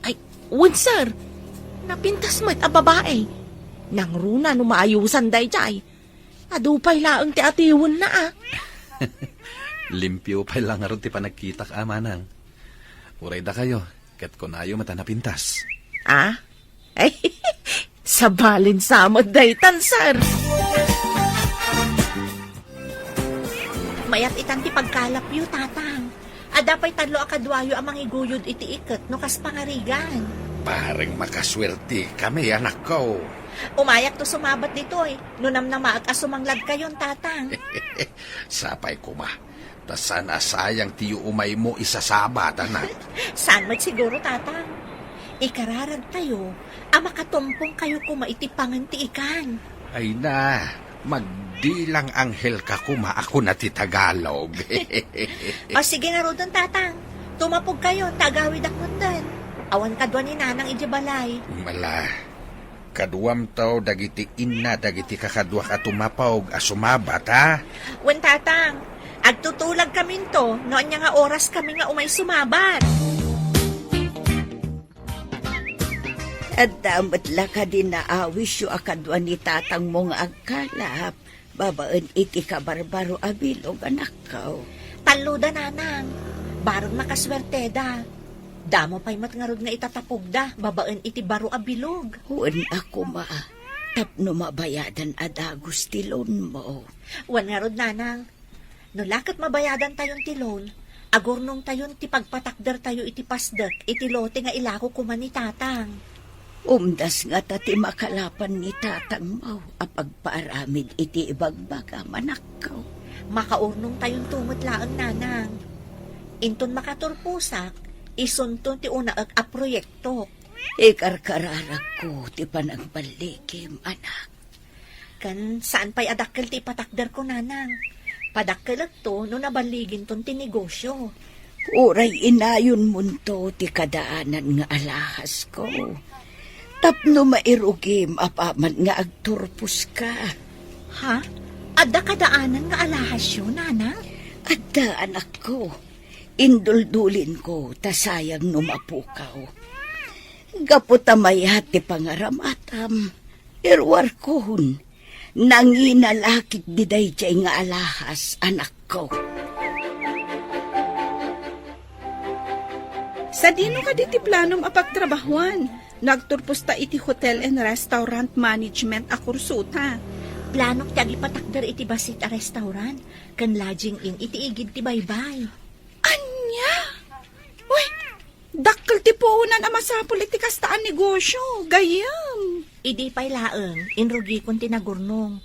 Ay, wen, sir. Napintas met a babai. Nangruna no maayusan daydiay. Adu pay laeng ti atiwenna, a. Limpio pay la ngarud ti panagkitak, a, manang. Uray dakayo, ket kunayo met a napintas. Ah? Ay, sabalin sa met daytan, sir. Mayat itan ti pagkalapyo, Tatang. Adda pay tallo a kaduayo a mangiguyod iti iket no kas pangarigan. Pareng makasuertekami, anakko. Umayakto sumabat ditoy, no namnamaek a sumangladkayon, Tatang. Sapay koma. Ta saan a sayang ti umaymo isasabat, anak. Saan met siguro, Tatang. Ikararagtayo a makatumpongkayo koma iti pangen ti ikan. Ay na, magdilang anghel ka koma a kuna ti Tagalog. O, sige ngaruden, Tatang. Tumapogkayo, ta agawidak metten. Awan kadua ni Nanang idiay balay. Mala, kaduamto dagiti inna dagiti kakaduak a tumapog a sumabat, ha? Wen, Tatang. Agtutulagkaminto no ania nga oraskami nga umay sumabat. Adda met la kadi naawisyo a kadua ni tatangmo nga agkalap babaen iti kabarbaro a bilog, anakko? Talloda, Nanang. Bareng makasuerteda. Damo pay met ngarud nga itatapogda babaen iti baro a bilog. Wen a koma, tapno mabayadan a dagus ti loanmo. Wen ngarud, Nanang. No la ket mabayadantayon ti loan, agurnongtayon ti pagpatakdertayo iti pasdek iti lote nga ilako koma ni Tatang. Umdas ngata ti makalapan ni tatangmo a pagpaaramid iti ibagbagam, anakko. Makaurnongtayonto met laeng, Nanang. Inton makaturposak, isunto ti unaek a proyektok. Ikarkararagko ti panangballigim, anak. Ken saan pay a dakkel ti ipatakderko, Nanang. Padakkelekto no naballiginton ti negosio. Uray inayonmonto ti kadaanan nga alahasko. Tapno mairugim apaman nga agturposka. Ha? Adda kadaanan nga alahasyo, Nanang? Adda, anakko. Induldulinko ta sayang no mapukaw. Gapu ta mayat ti pangaramatam, iruarkon, nangina la ketdi daydiay nga alahas, anakko. Sadino kadi ti planom a pagtrabahuan? Nagturposta iti Hotel and Restaurant Management a kursota. Planok ti agipatakder iti bassit a restaurant ken lodging inn iti igid ti baybay. Ania? Uy, dakkel ti puonan a masapul iti kasta a negosio, gayyem. Idi pay laeng, inrugikon ti nagurnong.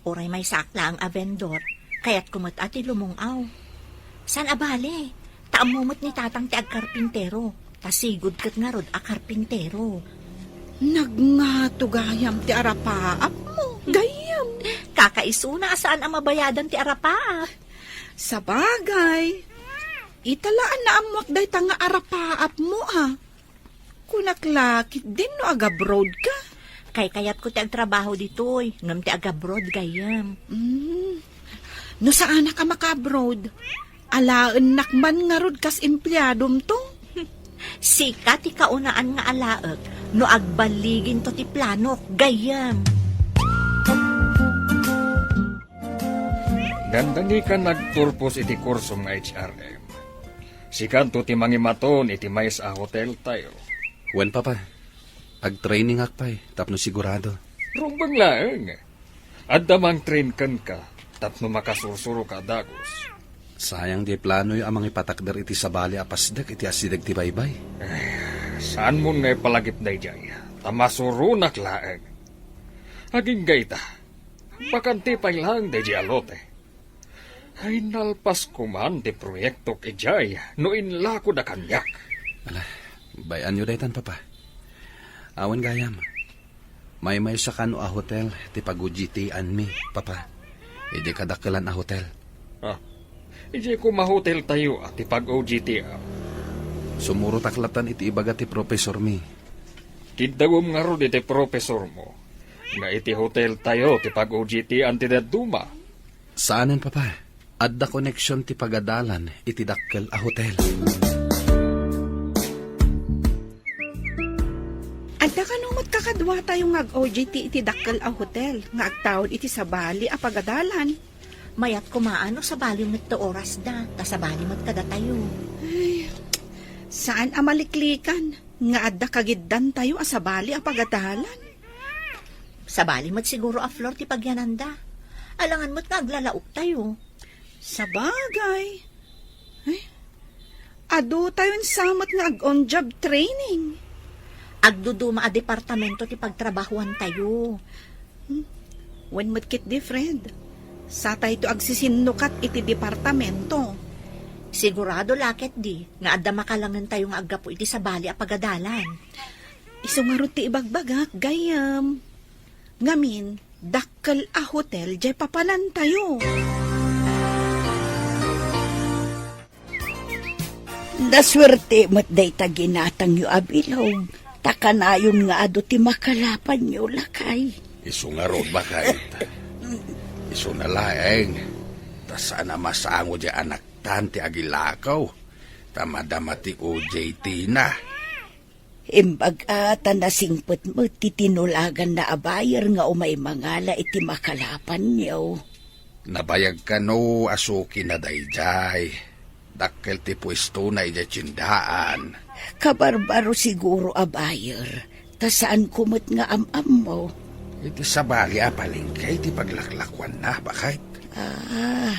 Uray maysaak laeng a vendor, kayatko met a ti lumung-aw. Saan a bale, ta ammo met ni Tatang ti agkarpintero, ta sigud ket ngarud a karpintero. Nagngato gayam ti arapaapmo, gayyem. Kakaisuna a saan a mabayadan ti arapaap. Sabagay, ita la a naammoak dayta nga arapaapmo, a. Kunak la, ketdin no agabroad ka? Kaykayatko ti agtrabaho ditoy, ngem ti agabroad, gayyem. Mm. No saanak a makaabroad, alaennak man ngarud kas empleadomto. Sika ti kaunaan nga alaek no agballiginto ti planok, gayyem. Dandani ka nagturpos iti kursom nga H R M. Sikanto ti mangimaton iti maysa a hoteltayo. Wen, Papa. Agtrainingak pay tapno sigurado. Rumbeng laeng. Adda mangtrain kenka tapno makasursuroka a dagus. Sayang diay planoyo a mangipatakder iti sabali a pasdek iti asideg ti baybay. Eh, saanmon nga ipalagip daydiay, ta masuronak laeng. Agingga ita, bakante pay laeng daydiay a lote. Ay, nalpas koman ti proyektok idiay no inlako da kaniak. Ala, bay-anyo daytan, Papa. Awan gayam. Maymaysa kano a hotel ti pag-O J T-anmi, Papa. Idi kadakkelan a hotel. Ah, idiay koma hoteltayo a ti pag-O J T-am. Sumurotak latta iti ibaga ti profesormi. Kiddawem ngarud iti profesormo nga iti hoteltayo ti pag-O J T-an ti dadduma. Saanen, Papa. Adda koneksion ti pagadalan iti dakkel a hotel. Adda kano met kakaduatayo nga ag-O J T iti dakkel a hotel nga agtaud iti sabali a pagadalan. Mayat koma no sabali met ti orasda, ta sabali met kadatayo. Ay, saan a maliklikan nga adda kagiddantayo a sabali a pagadalan. Sabali met siguro a Flor ti pagyananda. Alangan met nga aglalaoktayo. Sabagay. Ay, adutayon sa met nga ag-on-job training. Agduduma a departamento ti pagtrabahuantayo. Hmm. Wen met ketdi, Fred. Satayto agsisinnukat iti departamento. Sigurado la ketdi nga adda makalangentayo nga aggapu iti sabali a pagadalan. Isu ngarud ti ibagbagak, gayyem. Ngamin, dakkel a hotel jay papanantayo. Nasuerte met dayta ginatangyo a bilog, ta kanayon nga adu ti makalapanyo, lakay. Isu ngarud, baket. Isuna laeng, ta saan a masango diay anaktan ti agilakaw, ta madama ti O J T na. Imbag a ta nasingpet met ti tinulaganna a buyer nga umay mangala iti makalapanyo. Nabayag kano a suki na daydiay. Dakkel ti puestona idiay tiendaan. Kabarbaro siguro a buyer, ta saanko met nga am-ammo. Iti sabali a palengke ti paglaklakuanna, baket. Ah,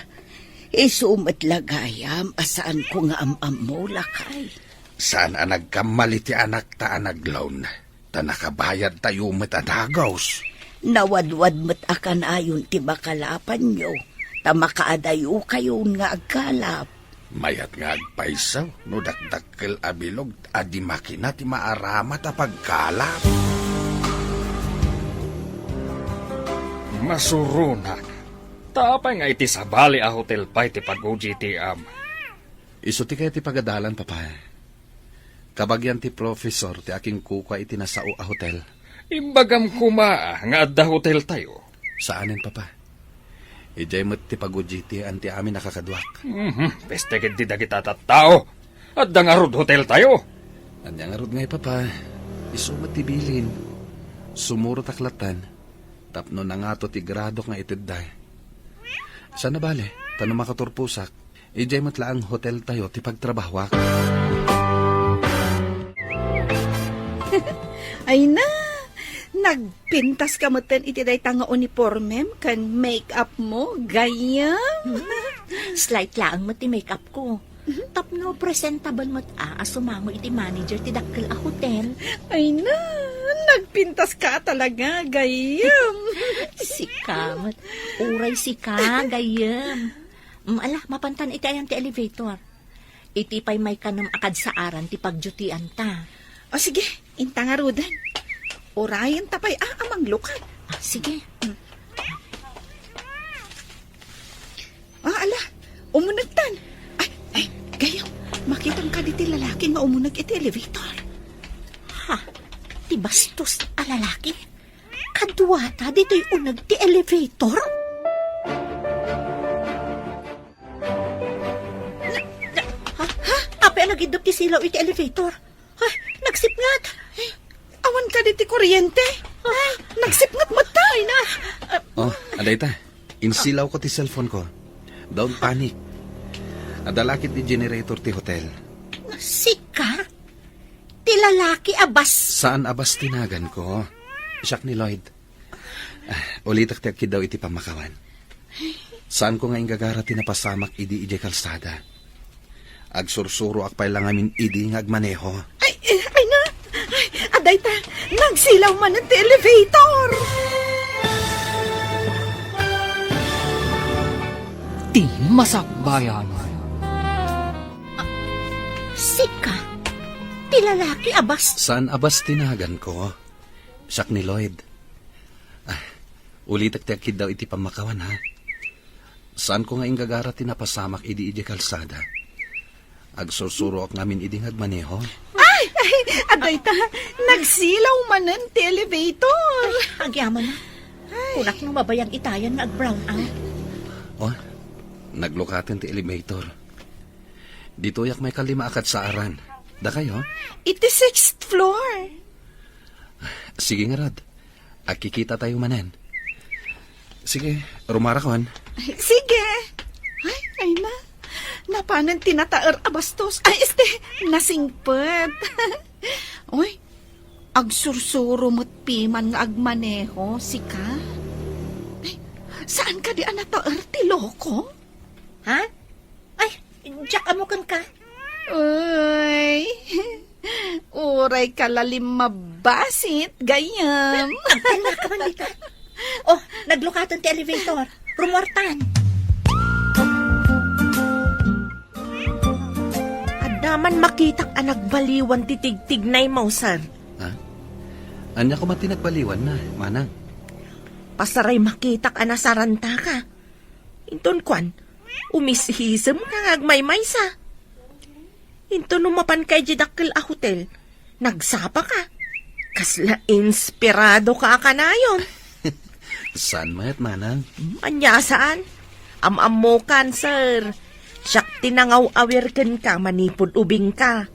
isu met la gayam a saanko nga am-ammo, lakay. Saan a nagkamali ti anakta a nag-loan, ta nakabayadtayo met a dagus. Nawadwad met a kanayon ti makalapanyo, ta makaadayokayon nga agkalap. Mayat nga agpayso no dakdakkel a bilog a di makina ti maaramat a pagkalap. Masuronak. Ta apay nga iti sabali a hotel pay ti pag-O J T-am? Isu ti kayat ti pagadalan, Papa. Kabagian ti professor ti akinkukua iti nasao a hotel. Imbagam koma nga adda hoteltayo. Saanen, Papa. Idiay met ti pag-O J T-an ti amin a kakaduak. Mhm, peste ketdi dagita tattao. Adda ngarud hoteltayo. Ania ngarud ngay, Papa? Isu met ti bilin. Sumurotak lattan tapno nangato ti gradok nga itedda. Saan a bale, ta no makaturposak, idiay met laeng hoteltayo ti pagtrabahuak. Ay na, nagpintas ka metten iti dayta nga uniformem ken make-up mo, gayyem. Slight laeng met ti make-up ko. Tapno presentable met a, a sumango iti manager ti dakkel a hotel. Ay na, nagpintas ka talaga, gayyem. Sika met. Uray sika, gayyem. Mm, ala, mapantan iti ayan ti elevator. Iti pay maykanem a kadsaaran ti pagdutianta. O sige, inta ngaruden. Urayenta pay a, a manglukat. Ah, sige. Mm. Ah, ala, umunegtan. Ay, ay, gayyem, makitam kadi ti lalaki nga umuneg iti elevator. Ha? Ti bastos a lalaki? Kaduata ditoy uneg ti elevator? Na, na, ha? Ha? Apay a nagiddup ti silaw iti elevator? Ay, nagsipnget! Awan kadi ti kuryente? Ay, nagsipnget met ta! Ay na! Ah, Oh, adda ita. Insilawko ti cellphone ko. Don't panic. Adda la ketdi generator ti hotel. Sika? Ti lalaki a bas- Saan a bas ti naganko. Siak ni Lloyd. Ah, ulitek ti agkiddaw iti pammakawan. Saanko nga inggagara ti napasamak idi idiay kalsada. Agsursuroak pay la ngamin idi nga agmaneho. Ay, ay, ay na! Ay, adda ita! Nagsilaw manen ti elevator! Ti masakbayan. Sika, ti lalaki a bas- Saan a bas ti naganko? Siak ni Lloyd. Ah, ulitek ti agkiddaw iti pammakawan, ha? Saanko nga inggagara ti napasamak idi idiay kalsada. Agsursuroak ngamin idi nga agmaneho. Ay! Ay, adda ita, nagsilaw manen ti elevator. Agyaman na. Ay. Kunak no mabayag itayan nga ag-brown out. Oh, naglukaten ti elevator. Ditoyak may kalima a kadsaaran. Dakayo? Iti sixth floor. Sige ngarud. Agkikitatayo manen. Sige, rumarakon. Sige. Ay, ay na. Napanen ti nataer a bastos. Ay, este, nasingpet. Uy, agsursuro met piman nga agmaneho, sika? Ay, saan kadi a nataer ti loko? Ha? Ay, diak ammo kenka. Uy, uray ka lalim mabasit, gayyem. Agtalna ka man dita. Oh, naglukaten ti elevator. Rumuartan. Adda man makitak a nagbaliwan ti tigtignaymo, sir. Ha? Ania koma ti nagbaliwanna, manang? Pasaray makitak a nasarantaka. Inton kuan, umisisem ka nga agmaymaysa. Inton no mapanka idiay dakkel a hotel, nagsapa ka. Kasla inspirado ka a kanayon. Saan met, manang? Ania saan? Am-ammokan, sir. Siak ti nangaw-awir kenka manipud ubingka.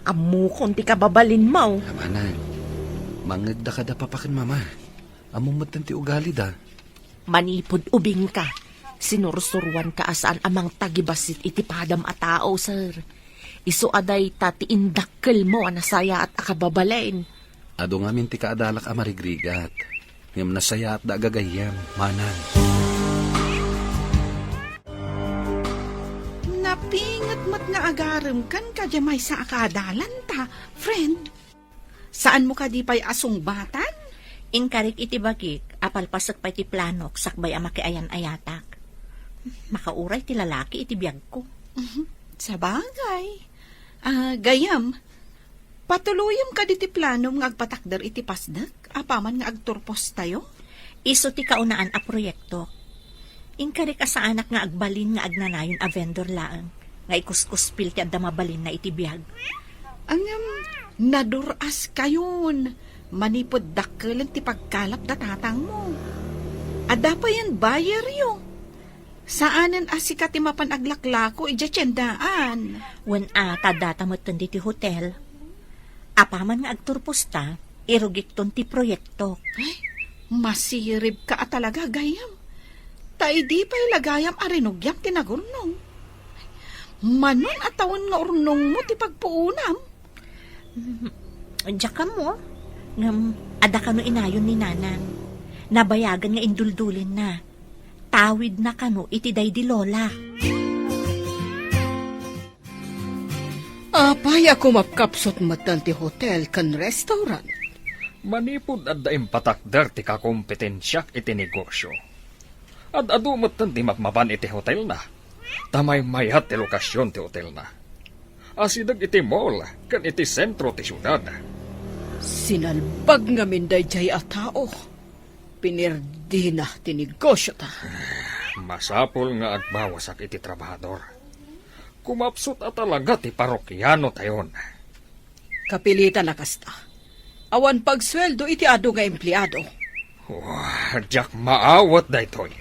Ammokon ti kababalinmo. Ah, manang, mangngegda kada papa ken mama. Ammom metten ti ugalida. Manipud ubingka, sinursuroanka a saan a mangtagibassit iti padam a tao, sir. Isu a dayta ti indakkelmo a nasayaat a kababalin. Adu ngamin ti kaadalak a marigrigat, ngem nasayaatda a gagayyem, manang. Napinget met nga agarem kenka diay maysa a kaadalanta, friend. Saanmo kadi pay a sungbatan? Inkarik iti bagik a palpasek pay ti planok sakbay a makiayan-ayatak. Makauray ti lalaki iti biagko. Mhm. Sabagay. Ah, gayyem, patuloyem kadi ti planom nga agpatakder iti pasdek apaman nga agturpostayo? Isu ti kaunaan a proyektok. Inkarik a saanak nga agbalin nga agnanayon a vendor laeng nga ikuskuspil ti adda mabalinna iti biag. Ngem, nadur-askayon manipud dakkelen ti pagkalap da tatangmo. Adda payen buyeryo. Saanen a sika ti mapan aglaklako idiay tiendaan. Wen a, ta addata metten ditoy hotel. Apaman nga agturposta, irugikton ti proyektok. Ay, masiribka a talaga, gayyem. Ta idi pay la gayam a rinugiam ti nagurnong. Manon a tawen nga urnongmo ti pagpuonam? Mm, diak ammo. Ngem, adda kano inayon ni Nanang. Nabayagen nga induldulinna. Tawidna kano iti daydi Lola. Apay a kumapkapsut metten ti hotel ken restaurant? Manipud adda impatakder ti kakompetensiak iti negosio, ad-adu metten ti mapmapan iti hotelna, ta maymayat ti lokasion ti hotelna. Asideg iti mall ken iti sentro ti siudad. Sinalbag ngamin daydiay a tao. Pinirdina ti negosiota. Masapul nga agbawasak iti trabahador. Kumapsut a talaga ti parokianotayon. Kapilitan a kasta. Awan pagsueldo iti adu nga empleado. Wah, diak maawat daytoy.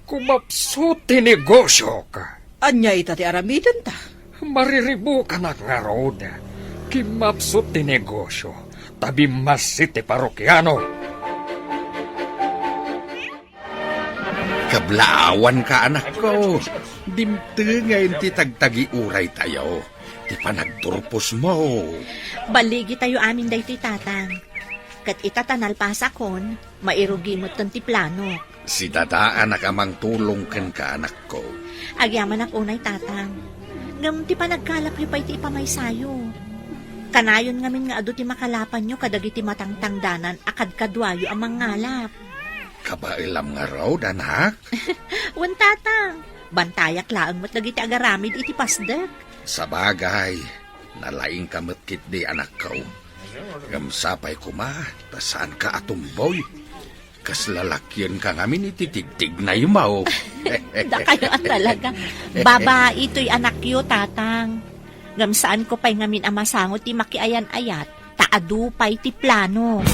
Kumapsut ti negosiok. Ania ita ti aramidenta? Mariribukanak ngarud. Kimapsut ti negosio, ta bimmassit ti parokiano. Kablaawanka, anakko. Dimtengen ti tagtagiuraytayo, ti panagturposmo. Balligitayo amin daytoy, Tatang. Ket ita ta nalpasakon, mairugi metten ti planok. Si Dadaanak a mangtulong kenka, anakko. Agyamanak unay, Tatang. Ngem ti panagkalapyo pay ti ipamaysayo. Kanayon ngamin nga adu ti makalapanyo kadagiti matangtangdanan a kadkaduayo a mangngalap. Kabaelam ngarud, anak? Wen, Tatang. Bantayak laeng met dagiti agaramid iti pasdek. Sabagay, nalaingka met ketdi, anakko. Ngem sapay koma, ta saanka a tumboy. Kas lalakienka ngamin iti tigtignaymo. Dakayo a talaga. Babai toy anakyo, Tatang. Ngem saanko pay ngamin a masango ti makiayan-ayat, ta adu pay ti plano.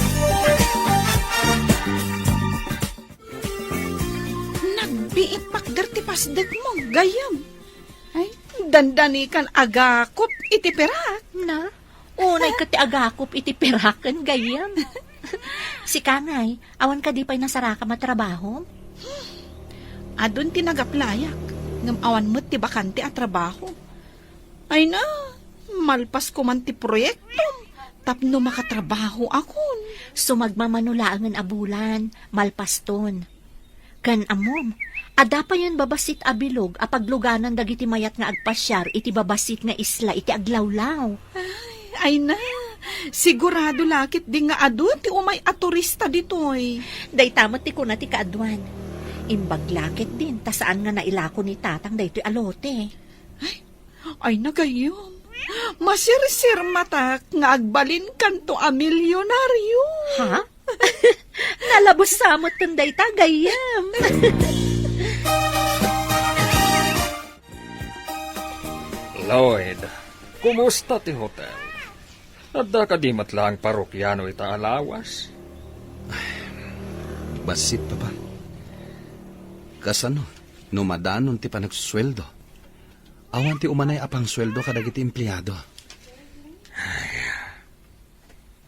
Nagbiit pakder ti pasdekmo, gayyem. Ay, dandanikan agakop iti pirak. Na? Unay ket ti agakop iti piraken, gayyem. Sika ngay, awan kadi pay nasarakam a trabaho? Adun ti nagaplayak, ngem awan met ti bakante a trabaho. Ay na, malpas ko man ti proyektom tapno makatrabahoakon. Sumagmamano laengen a bulan, malpaston. Ken ammom, adda payen babassit a bilog a pagluganan dagiti mayat nga agpasiar iti babassit nga isla iti aglawlaw. Ay, ay na, sigurado la ketdi nga adu ti umay a turista ditoy. Dayta met ti kuna ti kaaduan. Imbag la ketdin ta saan nga nailako ni Tatang daytoy a lote. Ay, ay na gayyem. Masirsirmatak nga agbalinkanto a milyonaryo. Ha? Nalabos sa metten dayta, gayyem. Lloyd, kumusta ti hotel? Adda kadi met laeng parokiano ita a lawas? Bassit, Papa. Kasano no madanon ti panagsueldo? Awan ti umanay a pangsueldo kadagiti empleado.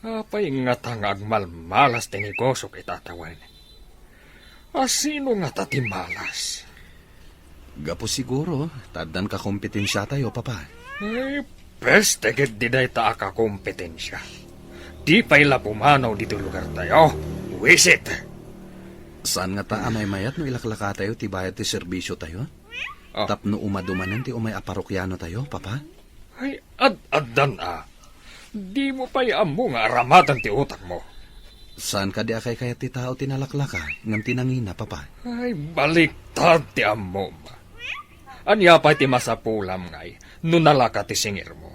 Apay ngata nga agmalmalas ti negosiok ita a tawen? A sino ngata ti malas? Gapu siguro ta addan kakompetensiatayo, Papa. Ay, peste ketdi dayta a kakompetensia. Di pay la pumanaw ditoy lugartayo. Wisit! Saan ngata a maymayat no ilaklakatayo ti bayad ti serbisiotayo? Ah. Tapno umadu manen ti umay a parokianotayo, Papa? Ay, ad-addan a. Dimo pay ammo nga aramaten ti utakmo. Saan kadi a kaykayat ti tao ti nalaklaka ngem ti nangina, Papa? Ay, baliktad ti ammom. Ania pay ti masapulam ngay no nalaka ti singirmo?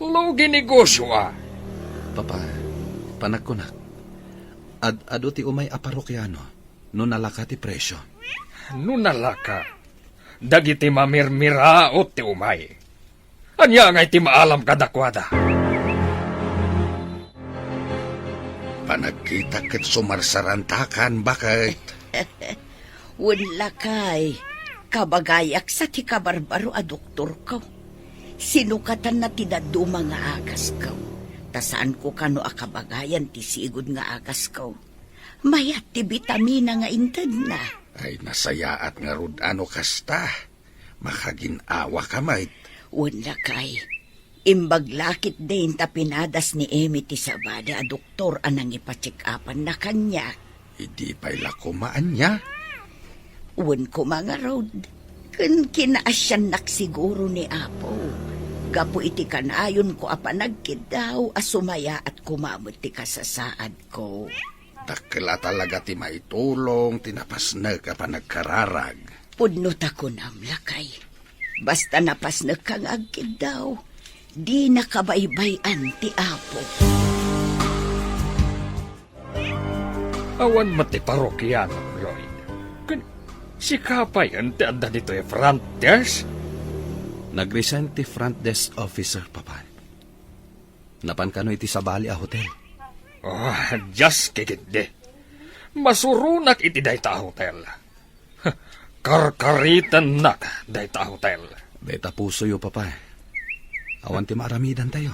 Lugi negosio a. Papa, panagkunak, ad-adu ti umay a parokiano no nalaka ti presio. No nalaka, dagiti mamirmiraot ti umay. Ania ngay ti maalam kadakuada? Panagkitak ket sumarsarantakan, baket. Wen lakay, kabagayak sa ti kabarbaro a doktorko. Sinukatanna ti dadduma nga agasko. Ta saanko kano a kabagayan ti sigud nga agasko. Mayat ti bitamina nga intedna. Ay, nasayaat ngarud a no kasta. Makagin-awa ka met. Wen lakay, imbag la ketdin ta pinadas ni Emi ti sabali a doktor a nangipacheck-upanna kaniak. Idi pay la koma ania? Wen koma ngarud, ken kinaasiannak siguro ni Apo. Gapu iti kanayonko a panagkiddaw a sumayaat koma met ti kasasaadko. Dakkel a talaga ti maitulong ti napasnek a panagkararag. Pudno ta kunam, lakay. Basta napasnekka nga agkiddaw, dina kabaybay-an ti Apo. Awan met ti parokiano, Lloyd. Ken sika payen ti adda ditoy front desk? Nag-resign ti front desk officer, Papa. Napan kano iti sabali a hotel. Oh, diak ketdi. Masuronak iti dayta a hotel. Karkaritennak dayta a hotel. Dayta pusoyo, Papa. Awan ti maaramidantayo.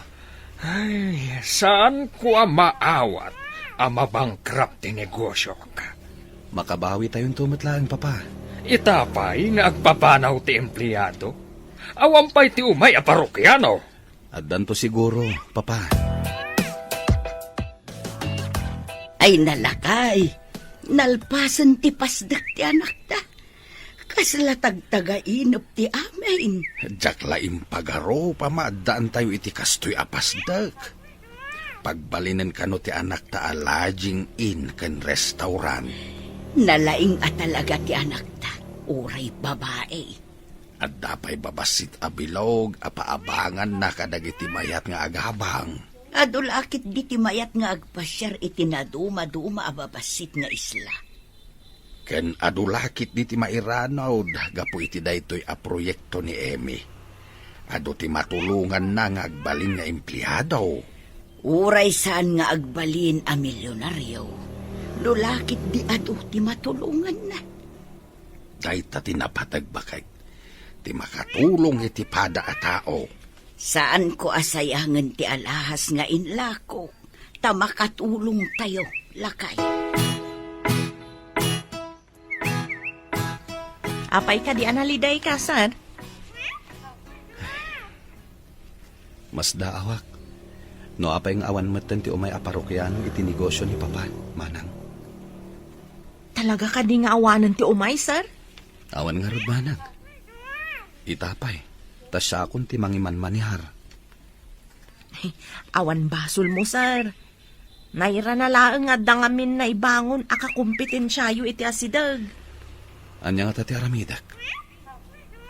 Ay, saanko a maawat a mabankrupt ti negosiok. Makabawitayonto met laeng, Papa. Ita pay nga agpapanaw ti empleado. Awan pay ti umay a parokiano. Addanto siguro, Papa. Ay, nalakay. Nalpasen ti pasdek ti anakta. Kasla tagtagainep ti amin. Diak la impagarup a maaddaantayo iti kastoy a pasdek. Pagbalinen kano ti anakta a lodging inn ken restaurant. Nalaing a talaga ti anakta, uray babai. Adda pay babassit a bilog a paabanganna kadagiti mayat nga agabang. Adu la ketdi ti mayat nga agpasiar iti nadumaduma a babassit nga isla. Ken adu la ketdi ti mairanud gapu iti daytoy a proyekto ni Emi. Adu ti matulonganna nga agbalin nga empleado. Uray saan nga agbalin a milionario, no la ketdi adu ti matulonganna. Dayta ti napateg, baket, ti makatulong iti pada a tao. Saanko a sayangen ti alahas nga inlako, ta makatulongtayo, lakay. Apay kadi a nalidayka, sir? Masdaawak. No apay nga awan metten ti umay a parokiano iti negosio ni Papa, manang. Talaga kadi nga awanen ti umay, sir? Awan ngarud, manang. Ita pay, ta siakon ti mangimanmanihar. Awan basolmo, sir. Nairana laeng nga adda ngamin naibangon a kakompetensyayo iti asideg. Ania ngata ti aramidek?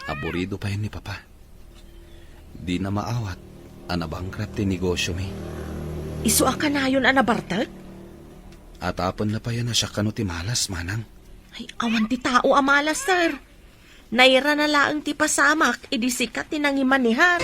Aburido payen ni Papa. Dina maawat a nabankrupt ti negosiomi. Isu a kanayon a nabartek? Atapenna payen a siak kano ti malas, manang. Ay, awan ti tao a malas, sir. Nairana laeng ti pasamak idi sika ti nangimanihar.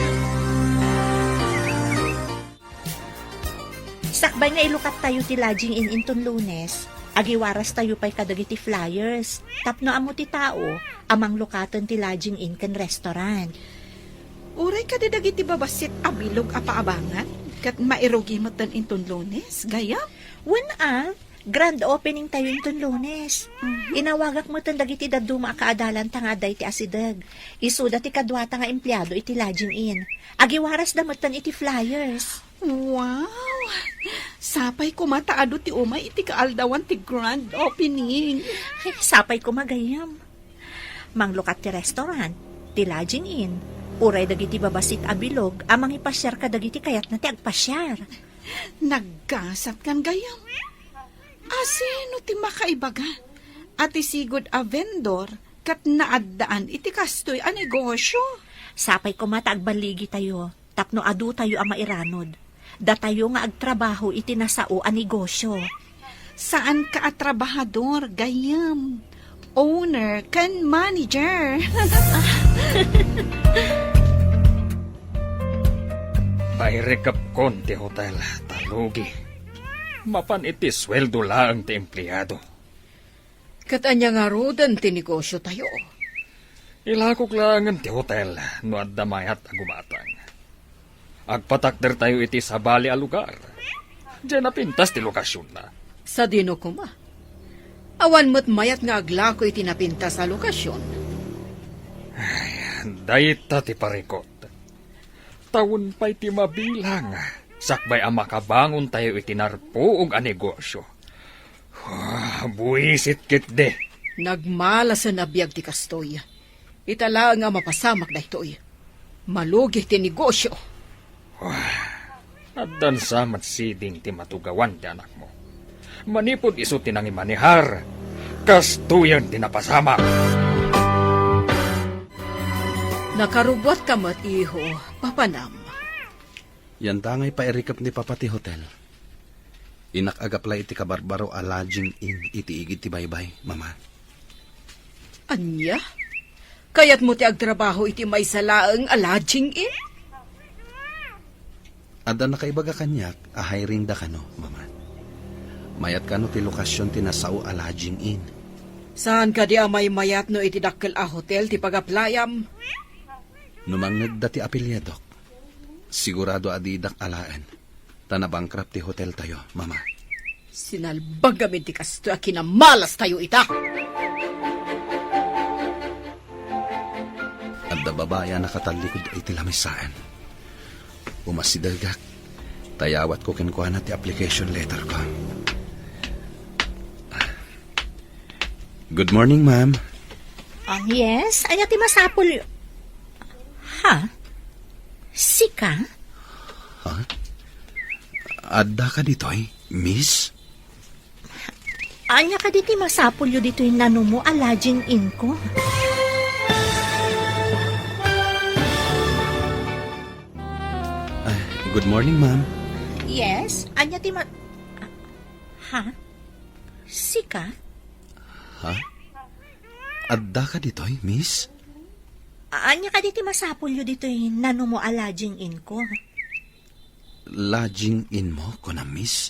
Sakbay nga ilukattayo ti lodging inn inton Lunes, agiwarastayo pay kadagiti flyers tapno ammo ti tao a manglukaten ti lodging inn ken restaurant. Uray kadi dagiti babassit a bilog a paabangan ket mairugi metten inton Lunes, gayyem? Wen a, grand opening tayo inton Lunes. Mhm. Inawagak metten dagiti dadduma a kaadalanta nga adda iti asideg. Isuda ti kaduata nga empleado iti lodging inn. Agiwarasda metten iti flyers. Wow! Sapay koma ta adu ti umay iti kaaldawan ti grand opening. Ay, sapay koma, gayyem. Manglukat ti restaurant, ti lodging inn, uray dagiti babassit a bilog a mangipasiar kadagiti kayatna ti agpasiar. Naggasat kan gayyem. Asino ti makaibaga a ti sigud a vendor ket naaddaan iti kastoy a negosio? Sapay koma ta agballigitayo tapno adutayo a mairanod. Datayo nga agtrabaho iti nasao a negosio. Saanka a trabahador, gayyem. Owner ken manager. Pairikepkon ti hotel, ta lugi. Mapan iti sueldo laeng ti empleado. Ket ania ngaruden ti negosio tayo? Ilakok laengen ti hotel no adda mayat a gumatang. Agpatakder tayo iti sabali a lugar. Diay napintas ti lokasionna. Sadino koma? Awan met mayat nga aglako iti napintas a lokasion. Ay, dayta ti parikot. Tawen pay ti mabilang, sakbay a makabangon tayo iti narpuog a negosio. Ah, buisit ketdi. Nagmalasen a biag ti kastoy. Ita laeng a mapasamak daytoy. Malugi ti negosio. Ah, addan sa met siding ti matugawan ti anakmo. Manipud isu ti nangimanihar, kastoyen ti napasamak. Nakarubuatka met, iho, papanam. Yantangay pairikep ni Papa ti hotel. Innak agaplay iti kabarbaro a lodging inn iti igid ti baybay, Mama. Ania? Kayatmo ti agtrabaho iti maysa laeng a lodging inn? Adda nakaibaga kaniak a hiring da kano, Mama. Mayat kano ti lokasion ti nasao a lodging inn. Saan kadi a maymayat no iti dakkel a hotel ti pagaplayam? No mangngegda ti apelyidok, sigurado a didak alaen, ta nabankrupt ti hotel tayo, Mama. Sinalbag amin ti kastoy a kinamalas tayo ita. Adda babai a nakatallikud iti lamisaen. Umasidegak, ta iyawatko kenkuana ti application letter ko. Good morning, ma'am. Ah, yes? Ania ti masapul? Ha? Sika? Ha? Adda ka ditoy, miss? Ania kadi ti masapulyo ditoy nanumo a lodging inn ko? Ah, good morning, ma'am. Yes? Ania ti ma-, ha? Sika? Ha? Adda ka ditoy, miss? Ania kadi ti masapulyo ditoy nanumo a lodging inn ko? Lodging inn mo, kunam, miss?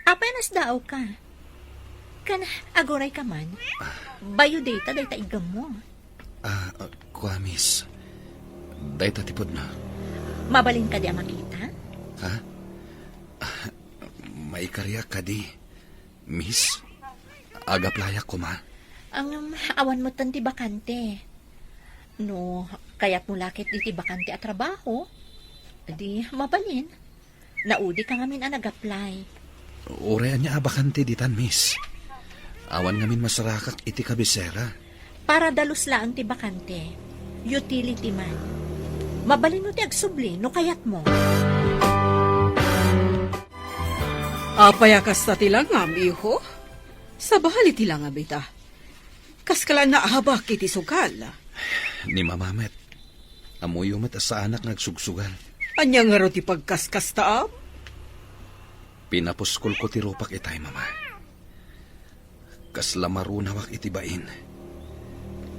Apay nasdaaw ka? Kan aguray ka man? Bayo dayta, dayta iggammo. Ah, ah, kua, miss. Dayta ti pudno. Mabalin kadi a makita? Ha? Ah, maikariak kadi, miss? Agaplayak koma. Ngem, awan metten ti bakante. No kayatmo la ket diti bakante a trabaho, di mabalin. Naudika ngamin a nag-apply. Uray ania a bakante ditan, miss. Awan ngamin masarakak iti kabisera. Para dalus laeng ti bakante. Utility man. Mabalin no ti agsubli no kayatmo. Apay a kasta ti langam, iho? Sabali ti langam ita. Kaskala naabak iti sugal. Ni Mama met, ammoyo met a saanak nga agsugsugal. Ania ngarud ti pagkaskastaam? Pinapuskolko ti rupak itay, Mama. Kasla marunawak iti bain.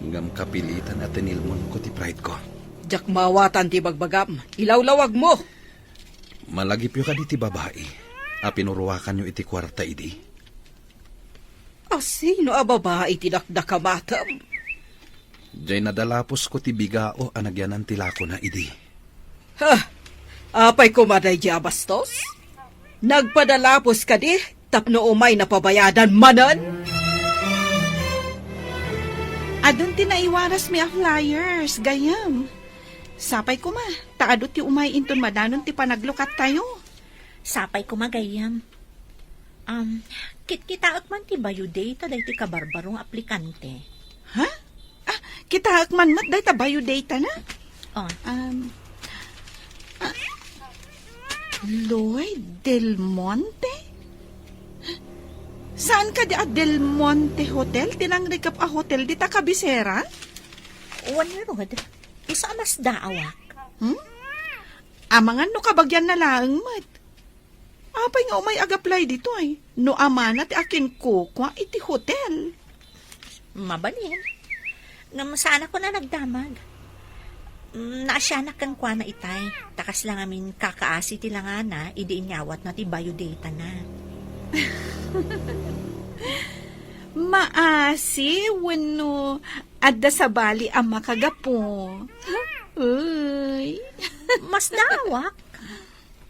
Ngem kapilitan a tinilmonko ti pride ko. Diak maawatan ti bagbagam. Ilawlawagmo! Malagipyo kadi ti babai a pinuruakanyo iti kuarta idi? A sino a babai ti dakdakamatem? Diay nadalapusko ti bigao a nagyanan ti lakona idi. Ha? Apay koma daydi a bastos? Nagpadalapos kadi tapno umay napabayadan manen? Adun ti naiwarasmi a flyers, gayyem. Sapay koma, ta adu ti umay inton madanon ti panaglukattayo. Sapay koma, gayyem. Um, kitkitaek man ti biodata daytoy kabarbaro nga aplikante. Ha? Ah, kitaek man met dayta biodatana? Oh. Um, ah, Lloyd Del Monte? Saan kadi a Del Monte Hotel ti nangrikep a hotel dita kabisera? Wen ngarud, isu a masdaawak. Hmm? Amangan no kabagianna laeng met. Apay nga umay ag-apply ditoy? No amana ti akinkukua iti hotel. Mabalin. Ngem saanakon a nagdamag. Mm, naasianak kenkuana itay, ta kasla ngamin kakaasi ti langana idi inyawatna ti biodatana. Maasi wenno adda sabali a makagapu? Uy. Masdaawak.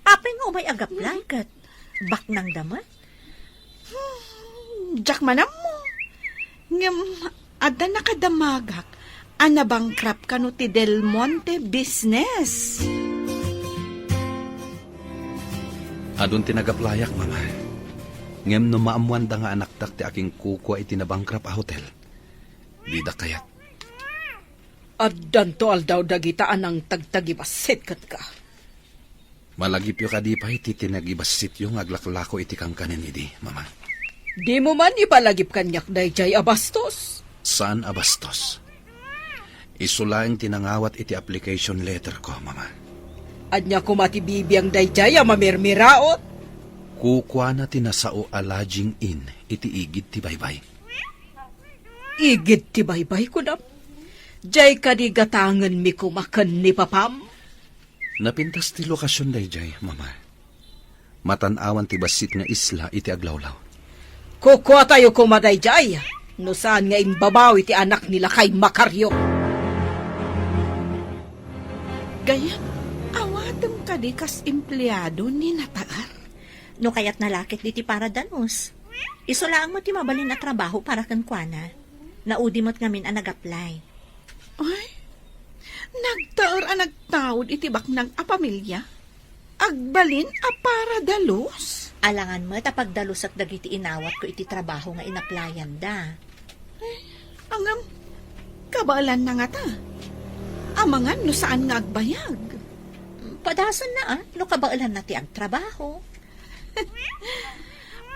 Apay nga umay ag-apply ket baknangda met? Hmm, diak man ammo. Ngem adda nakadamagak a nabankrupt kano ti Del Monte business. Adun ti nag-applyak, Mama. Ngem no maammoanda nga anakdak ti akinkukua iti nabankrupt a hotel, dida kayat. Addanto aldaw dagita a nangtagtagibassit kenka. Malagipyo kadi pay ti tinagibassityo nga aglaklako iti kankanen idi, Mama? Dimo man ipalagip kaniak daydiay a bastos? Saan a bastos. Isu laeng ti nangawat iti application letter ko, Mama. Ania koma ti bibiang daydiay a mamirmiraot? Kukuana ti nasao a lodging inn iti igid ti baybay. Igid ti baybay, kunam? Diay kadi gatangenmi koma ken ni papam? Napintas ti lokasion daydiay, Mama. Matan-awan ti bassit nga isla iti aglawlaw. Kukuatayo koma daydiay, no saan nga imbabawi ti anak ni lakay Macario. Gayyem, awatem kadi kas empleado ni Nataer? No kayatna la ket diti para dalus. Isu laeng met ti mabalin a trabaho para kenkuana. Naudi met ngamin a nag-apply. Ay, nagtaer a nagtaud iti baknang a pamilia? Agbalin a para dalus? Alangan met a pagdalusak dagiti inawatko iti trabaho nga inaplayanda. Ay, angam, kabaelanna ngata? Amangan no saan nga agbayag? Padasenna, a, no kabaelanna ti agtrabaho.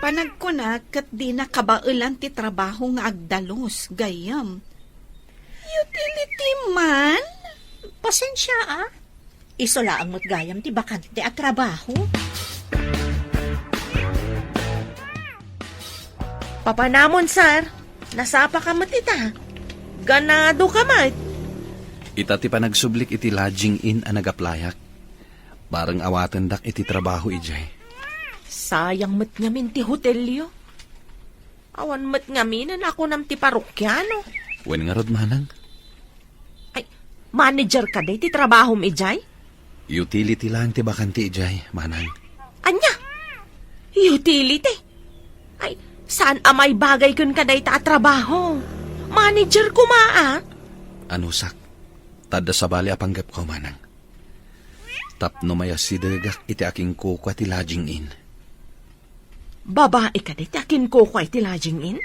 Panagkuna ket dina kabaelan ti trabaho nga agdalus, gayyem. Utility man? Pasensia, a. Isu laeng met gayam ti bakante a trabaho. Papanamon, sir. Nasapa ka met ita. Ganado ka met. Ita ti panagsublik iti lodging inn a nag-applyak. Bareng awatendak iti trabaho idiay. Sayang met ngamin ti hotelyo. Awan met ngamin a nakunam ti parokiano. Wen ngarud, manang? Ay, manager kadi ti trabahom idiay? Utility lang ti bakante idiay, manang. Ania? Utility? Ay, saan a maibagay kenka dayta a trabaho? Manager koma, a? Anusak, ta adda sabali a panggepko, manang. Tapno mayasidegak iti akinkukua ti lodging inn. Babai kadi ti akinkukua iti lodging inn?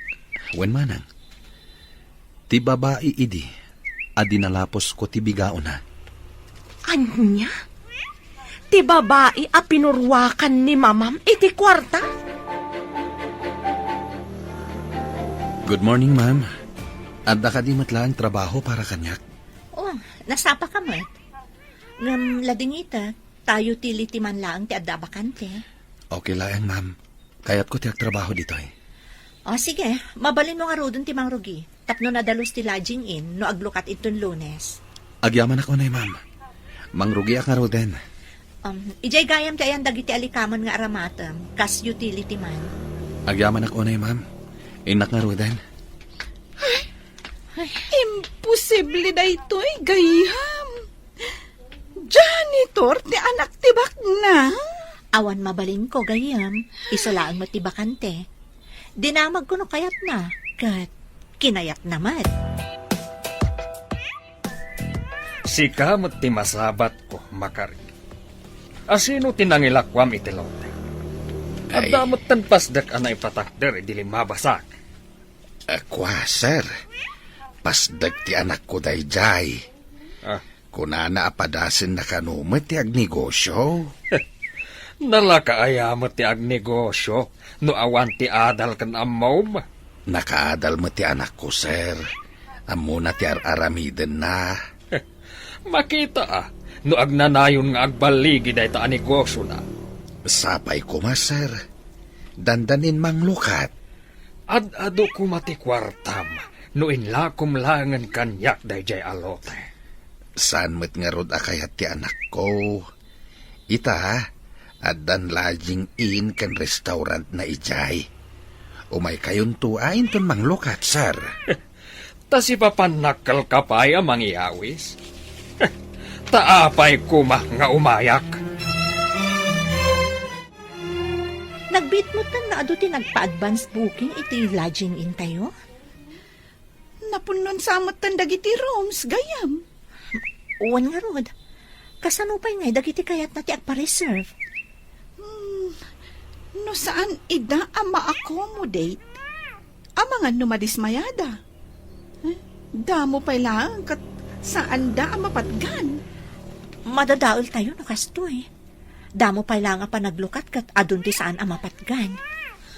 Wen, manang. Ti babai idi a dinalaposko ti bigaona. Ania? Ti babai a pinuruakan ni mamam iti kuarta? Good morning, ma'am. Adda kadi met laeng trabaho para kaniak? Oh, nasapa ka met. Ngem ladingita, tayo ti litiman laeng ti adda a bakante. Okay laeng, ma'am. Kayatko ti agtrabaho ditoy. O, sige. Mabalinmo ngaruden ti mangrugi. Tapno nadalus ti lodging inn no aglukat inton Lunes. Agyamanak unay, ma'am. Mangrugiak ngaruden. Um, idiay gayam ti ayan dagiti alikaman nga aramatem, kas utility man. Agyamanak unay, ma'am. Innak ngaruden. Imposible daytoy, gayyem. Janitor ti anak ti baknang? Awan mabalinko, gayyem. Isu laeng met ti bakante. Dinamagko no kayatna, ket kinayatna met. Sika met ti masabatko, Makari. Asino ti nangilakuam iti lote? Ay. Adda metten pasdek a naipatakder idi limmabasak. A, kua, sir. Pasdek ti anakko daydiay. Ah. Kunana a padasenna kano met ti agnegosio. Nalaka aya met ti agnegosio no awan ti adal ken ammom? Nakaadal met ti anakko, sir. Ammona ti ar-aramidenna. Makita a no agnanayon nga agballigi dayta a negosiona. Sapay koma, sir. Dandanin manglukat. Ad-adu koma ti kuartam no inlakom laengen kaniak daydiay a lote. Saan met ngarud a kayat ti anakko. Ita, addan lodging inn ken restaurantna idiay. Umaykayonto a inton manglukat, sir. Ta sipapannak kalka pay a mangyawis? Ta apay koma nga umayak? Nagbiit metten nga adu ti nagpa-advance booking iti lodging inn tayo? Napunnon sa metten dagiti rooms, gayyem. Wen ngarud, kasano pay ngay dagiti kayatna ti agpa-reserve? Hmm, no saan ida a ma-accommodate, amangan no madismayada. Eh, damo pay laeng ket saanda a mapatgan. Madadael tayo no kastoy. Damo pay laeng a panaglukat ket adun ti saan a mapatgan.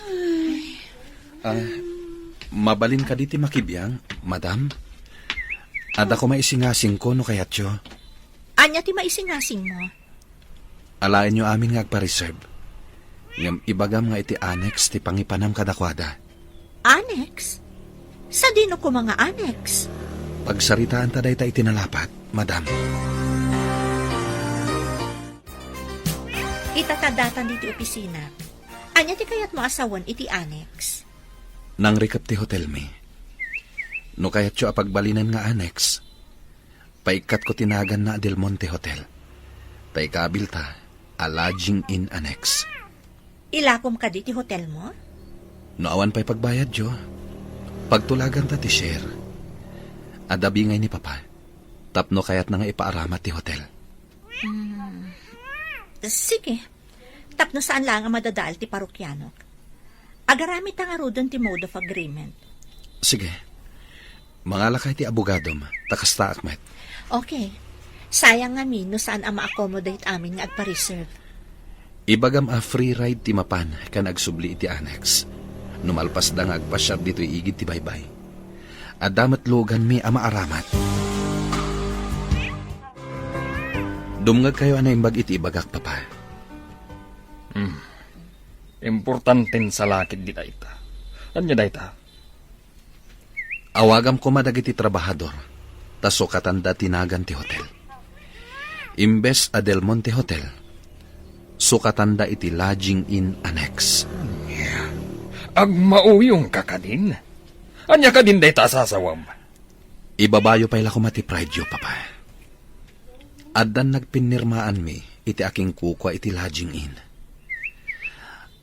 Ay. Ah, mabalin kadi ti makibiang, madam? Adda koma isingasingko no kayatyo. Ania ti maisingasingmo? Alaenyo amin nga agpa-reserve. Ngem ibagam nga iti annex ti pangipanam kadakuada. Annex? Sadino koma nga annex? Pagsaritaanta dayta iti nalapat, madam. Ita ta datan ditoy opisina. Ania ti kayatmo a sawen iti annex? Nangrikep ti hotelmi. No kayatyo a pagbalinen nga annex, paikkatko ti naganna a Del Monte Hotel. Ta ikabilta a lodging inn annex. Ilakom kadi ti hotelmo? No awan pay pagbayadyo, pagtulaganta ti share. Adda bingay ni Papa, tapno kayatna nga ipaaramat ti hotel. Hmm. Sige. Tapno saan laeng a madadael ti parokianok. Agaramidta ngaruden ti mode of agreement. Sige. Mangalakay ti abogadom, ta kastaak met. Okay. Sayang ngamin no saan a ma-accommodate amin nga agpa-reserve. Ibagam a free ride ti mapan ken agsubli iti annex. No malpasda nga agpasiar ditoy igid ti baybay. Adda met luganmi a maaramat. Dumngegkayo a naimbag iti ibagak, Papa. Hmm. Importanten salakit dita ita. Ania dayta? Awagam koma dagiti trabahador, ta sukatanda ti nagan ti hotel. Imbes a Del Monte Hotel, sukatanda iti lodging inn annex. Agmauyongka kadin? Ania kadin dayta a sasawem? Ibabayo pay la koma ti pride-yo, Papa. Addan nagpinirmaanmi iti akinkukua iti lodging inn.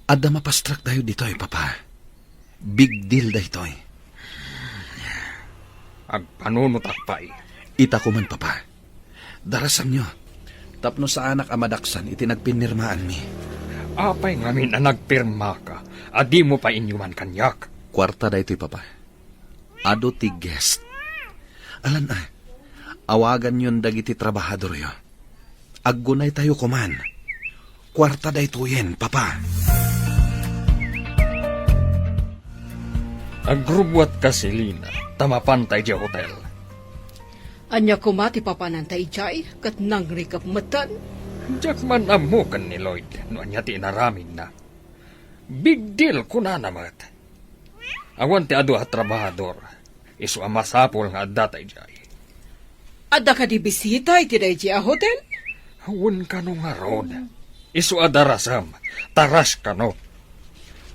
Adda mapastrak dayo ditoy, Papa. Big deal daytoy. Agpanunotak pay. Ita koman, Papa. Darasanyo. Tapno saanak a madaksan iti nagpinirmaanmi. Apay ngamin a nagpirmaka a dimo pay inyuman kaniak? Kuarta daytoy, Papa. Adu ti guest. Alan a, awaganyon dagiti trabahadoryo. Aggunaytayo koman. Kuarta daytoyen, Papa. Agrubbuatka, Selina, ta mapanta idiay hotel. Ania koma ti papananta idiay, ket nangrikep metten? Diak man ammo ken ni Lloyd no ania ti inaramidna. Big deal, kunana met. Awan ti adu a trabahador, isu a masapul nga addata idiay. Adda kadi bisita iti daydiay a hotel? Wen kano ngarud. Isu a darasem, ta rush kano.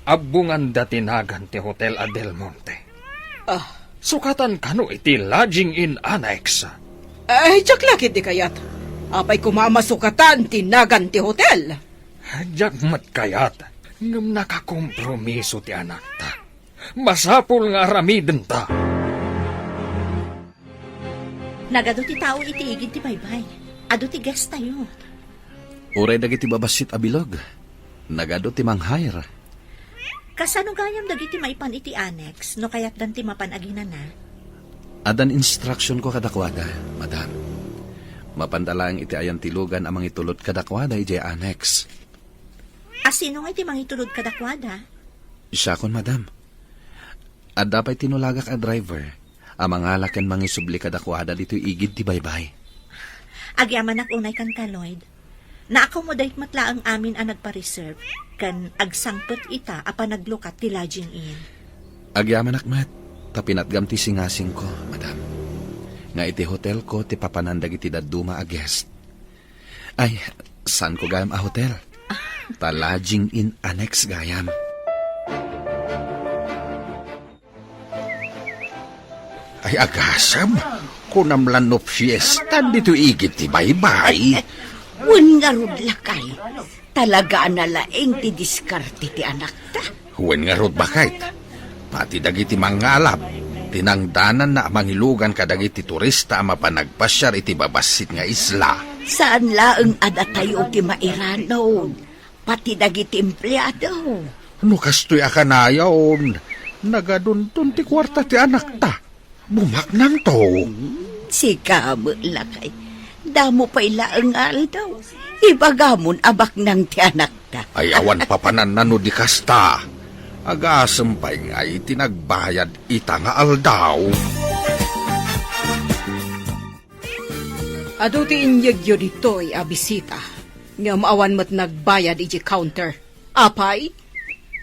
Abbonganda ti nagan ti Hotel a Del Monte. Ah. Sukatan kano iti Lodging Inn Annex. Ay, diak la ketdi kayat. Apay koma a masukatan ti nagan ti hotel? Diak met kayat, ngem nakakompromiso ti anakta. Masapul nga aramidenta. Nagadu ti tao iti igid ti baybay. Adu ti guest-tayo. Uray dagiti babassit a bilog. Nagadu ti mang-hire. Kasano gayam dagiti maipan iti annex no kayatdan ti mapan aginana? Addan instructionko kadakuada, madam. Mapanda laeng iti ayantilugan a mangitulod kadakuada idiay annex. A sino nga iti mangitulod kadakuada? Siakon, madam. Adda pay tinulagak a driver a mangala ken mangisubli kadakuada ditoy igid ti baybay. Agyamanak unay kenka, Lloyd. Na-accommodate met laeng amin a nagpa-reserve ken agsangpet ita a panaglukat ti Lodging Inn. Agyamanak met, ta pinatgam ti singasingko, madam, nga iti hotelko ti papanan dagiti dadduma a guest. Ay, saanko gayam a hotel. Ta Lodging Inn Annex gayam. Ay, agasem, kunam la no fiesta ditoy igid ti baybay. Wen ngarud, lakay. Talaga a nalaing ti diskarte ti anakta. Wen ngarud, baket. Pati dagiti mangngalab, tinangdananna a mangilugan kadagiti turista a mapan nagpasiar iti babassit nga isla. Saan laeng a datayo ti mairanod, pati dagiti empleado. No kastoy a kanayon, nagadunton ti kuarta ti anakta. Bumaknangto. Sika met, lakay. Damo pay laeng nga aldaw. Ibagamon a baknang ti anakta. Ay, awan papananna no di kasta. Agasem pay nga iti nagbayad ita nga aldaw. Adu ti inyegyo ditoy a bisita, ngem awan met nagbayad idiay counter. Apay?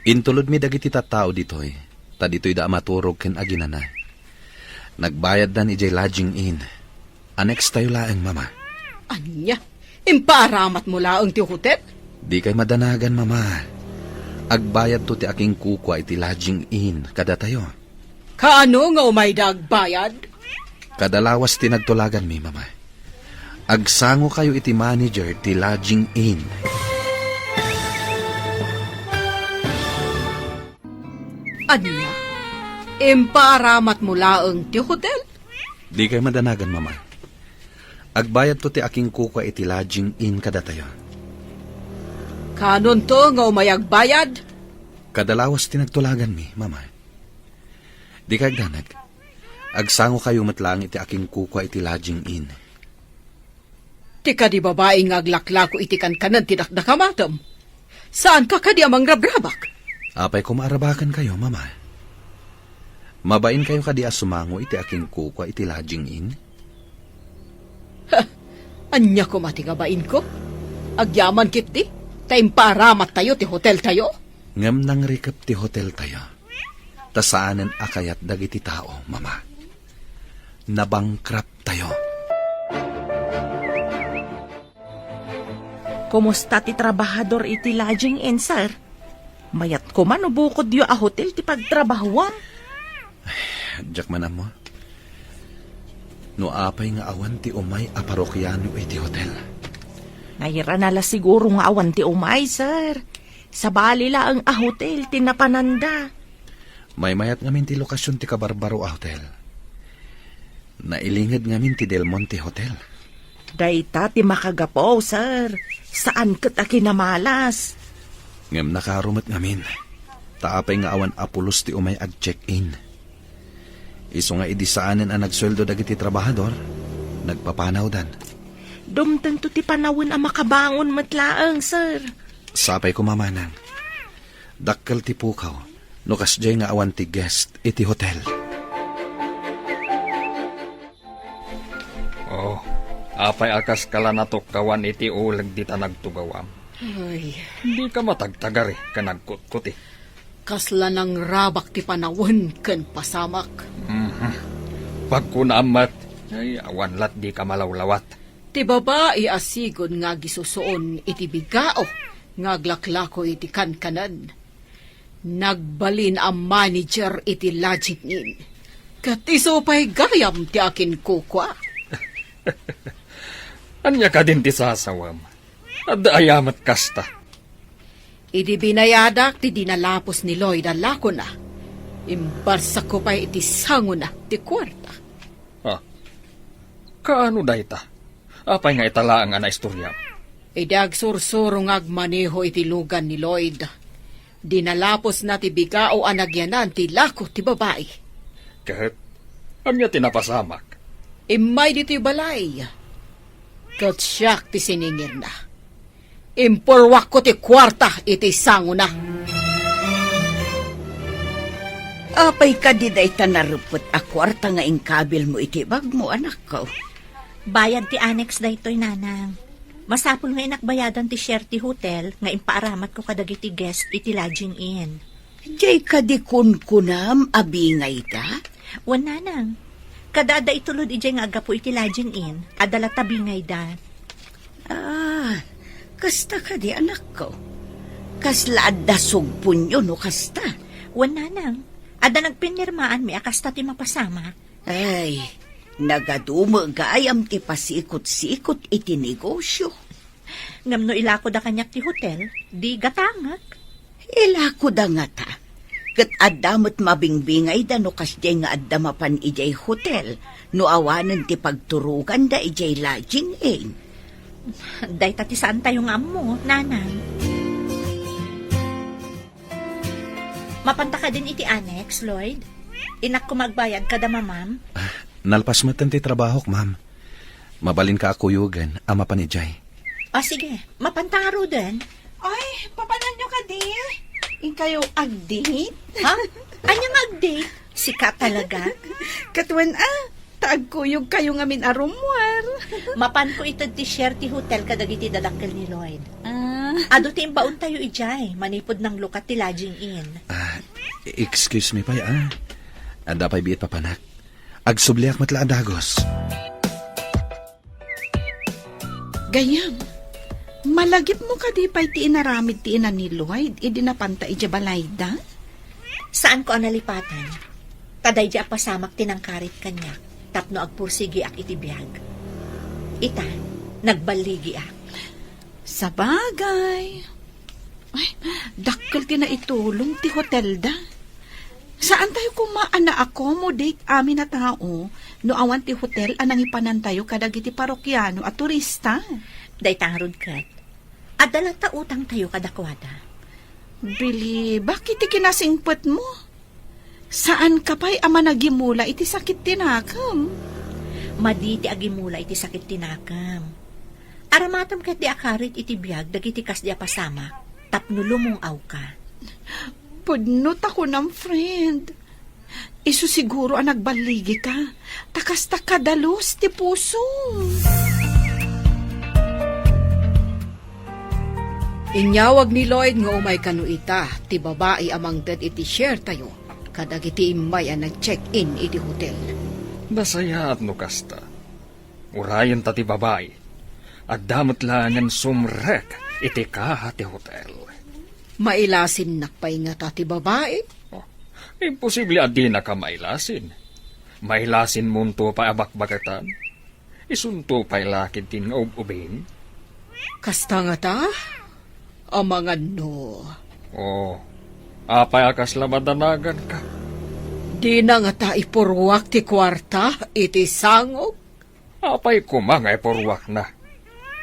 Intulodmi dagiti tattao ditoy, ta ditoyda a maturog ken aginana. Nagbayaddan idiay Lodging Inn. Annex tayo laeng, Mama. Ania? Impaaramatmo laeng ti hotel? Dikay madanagan, Mama. Agbayadto ti akinkukua iti Lodging Inn kadatayo. Kaano nga umayda agbayad? Kada lawas ti nagtulaganmi, Mama. Agsangokayo iti manager ti Lodging Inn. Ania? Impaaramatmo laeng ti hotel? Dikay madanagan, Mama. Agbayadto ti akinkukua iti Lodging Inn kadatayo. Kaanonto nga umay agbayad? Kada lawas ti nagtulaganmi, Mama. Dikay agdanag. Agsangokayo met laeng iti akinkukua iti Lodging Inn. Ti kadi babai nga aglaklako iti kankanen ti dakdakamatem. Saanka kadi a mangrabrabak? Apay koma a rabakenkayo, Mama? Mabainkayo kadi a sumango iti akinkukua iti Lodging Inn? Ha! Ania koma ti kabainko? Agyaman ketdi, ta impaaramattayo ti hoteltayo? Ngem nangrikep ti hoteltayo. Ta saanen a kayat dagiti tao, Mama. Nabankrupt tayo. Kumusta ti trabahador iti Lodging Inn, sir? Mayat koma no bukodyo a hotel ti pagtrabahuam? Diak man ammo. No apay nga awan ti umay a parokiano iti hotel. Nairana la siguro nga awan ti umay, sir. Sabali laeng a hotel ti napananda. Maymayat ngamin ti lokasyon ti kabarbaro a hotel. Nailinged ngamin ti Del Monte Hotel. Dayta ti makagapu, sir. Saan ket a kinamalas. Ngem nakaro met ngamin. Ta apay nga awan a pulos ti umay ag-check-in. Isu nga idi saanen a nagsueldo dagiti trabahador, nagpapanawdan. Dumtengto ti panawen a makabangon met laeng, sir. Sapay koma, manang. Dakkel ti pukaw no kasdiay nga awan ti guest iti hotel. Oh, apay a kas ka la natukkawan iti uleg dita nagtugawam? Ay. Dika matagtagari ken agkutkuti. Kasla nangrabak ti panawen ken pasamak. Mhm. Pagkunaam met, ay, awan lat dika malawlawat. Ti babai a sigud nga agisusuon iti bigao nga aglaklako iti kankanen. Nagbalin a manager iti lodging inn. Ket isu pay gayam ti akinkukua. Ania kadin ti sasawam? Adda aya met kasta? Idi binayadak ti dinalapos ni Lloyd a lakona, imbarsakko pay iti sangona ti kuarta. Ah, kaano dayta? Apay nga ita laeng a naistoriam? Idi agsursuro nga agmaneho iti lugan ni Lloyd, dinalaposna ti bigao a nagyanan ti lako ti babai. Ket ania ti napasamak? Immay ditoy balay, ket siak ti siningirna. Impurwakko ti kuarta iti sangona. Apay kadi dayta narepet a kuarta nga inkabilmo iti bagmo, anakko? Bayad ti annex daytoy, nanang. Masapul nga inakbayadan ti share ti hotel nga impaaramatko kadagiti guest iti lodging inn. Diay kadi kunkunam a bingayda? Wen, nanang. Kada adda itulod idiay nga aggapu iti lodging inn, adda latta bingayda. Ah, kasta kadi, anakko? Kasla adda sugponyo no kasta? Wen, nanang. Adda nagpinirmaanmi a kasta ti mapasamak. Ay, nagadu met gayam ti pasikot-sikot iti negosio. Ngem no ilakoda kaniak ti hotel, di gatangek. Ilakoda ngata. Ket adda met mabingbingayda no kasdiay nga adda mapan idiay hotel no awanen ti pagturoganda idiay lodging inn. Dayta ti saantayo nga ammo, nanang. Mapanta kadin iti annex, Lloyd? Innak koma agbayad kada mamam? Ah, nalpas metten ti trabahok, ma'am. Mabalinka a kuyogen a mapan idiay. Ah, sige. Mapanta ngaruden. Ay, papananyo kadi? Inkayo ag-date? Ha? Ania nga ag-date? Sika talaga? Ket wen a, ta agkuyogkayo ngamin a rummuar. Mapanko ited ti share ti hotel kadagiti dadakkel ni Lloyd. Ah. Adu ti imbaontayo idiay, manipud nanglukat ti lodging inn. Ah, excuse me pay, ah. Adda pay biit papanak. Agsubliak met la a dagus. Gayam, malagipmo kadi pay ti inaramid ti ina ni Lloyd idi napanta idiay balayda? Saanko a nalipatan. Ta daydi a pasamak ti nangkarit kaniak tapno agpursigiak iti biag. Ita, nagballigiak. Sabagay. Ay, dakkel ti naitulong ti hotelda. Saantayo koma a na-accommodate amin a tao no awan ti hotel a nangipanantayo kadagiti parokiano a turista. Dayta ngarud ket, adda latta utangtayo kadakuada. Bilibak iti kinasingpetmo. Saanka pay a managimula iti sakit ti nakem? Madi ti agimula iti sakit ti nakem. Aramatem ketdi a karit iti biag dagiti kasdi a pasamak tapno lumung-awka. Pudno ta kunam, friend. Isu siguro a nagballigika, ta kasta kadalus ti pusom. Inyawag ni Lloyd nga umay kano ita ti babai a mangted iti share tayo kadagiti immay a nag-check-in iti hotel. Nasayaat no kasta. Urayenta ti babai. Adda met laengen sumrek iti kaha ti hotel. Mailasinnak pay ngata ti babai? Oh, imposible a dinaka mailasin. Mailasinmonto pay a bakbaketan. Isunto pay la ketdin nga ub-ubing? Kasta ngata? Amangan no. Oh, apay a kasla madanaganka? Dina ngata ipurruak ti kuarta iti sangok? Apay koma nga ipurruakna?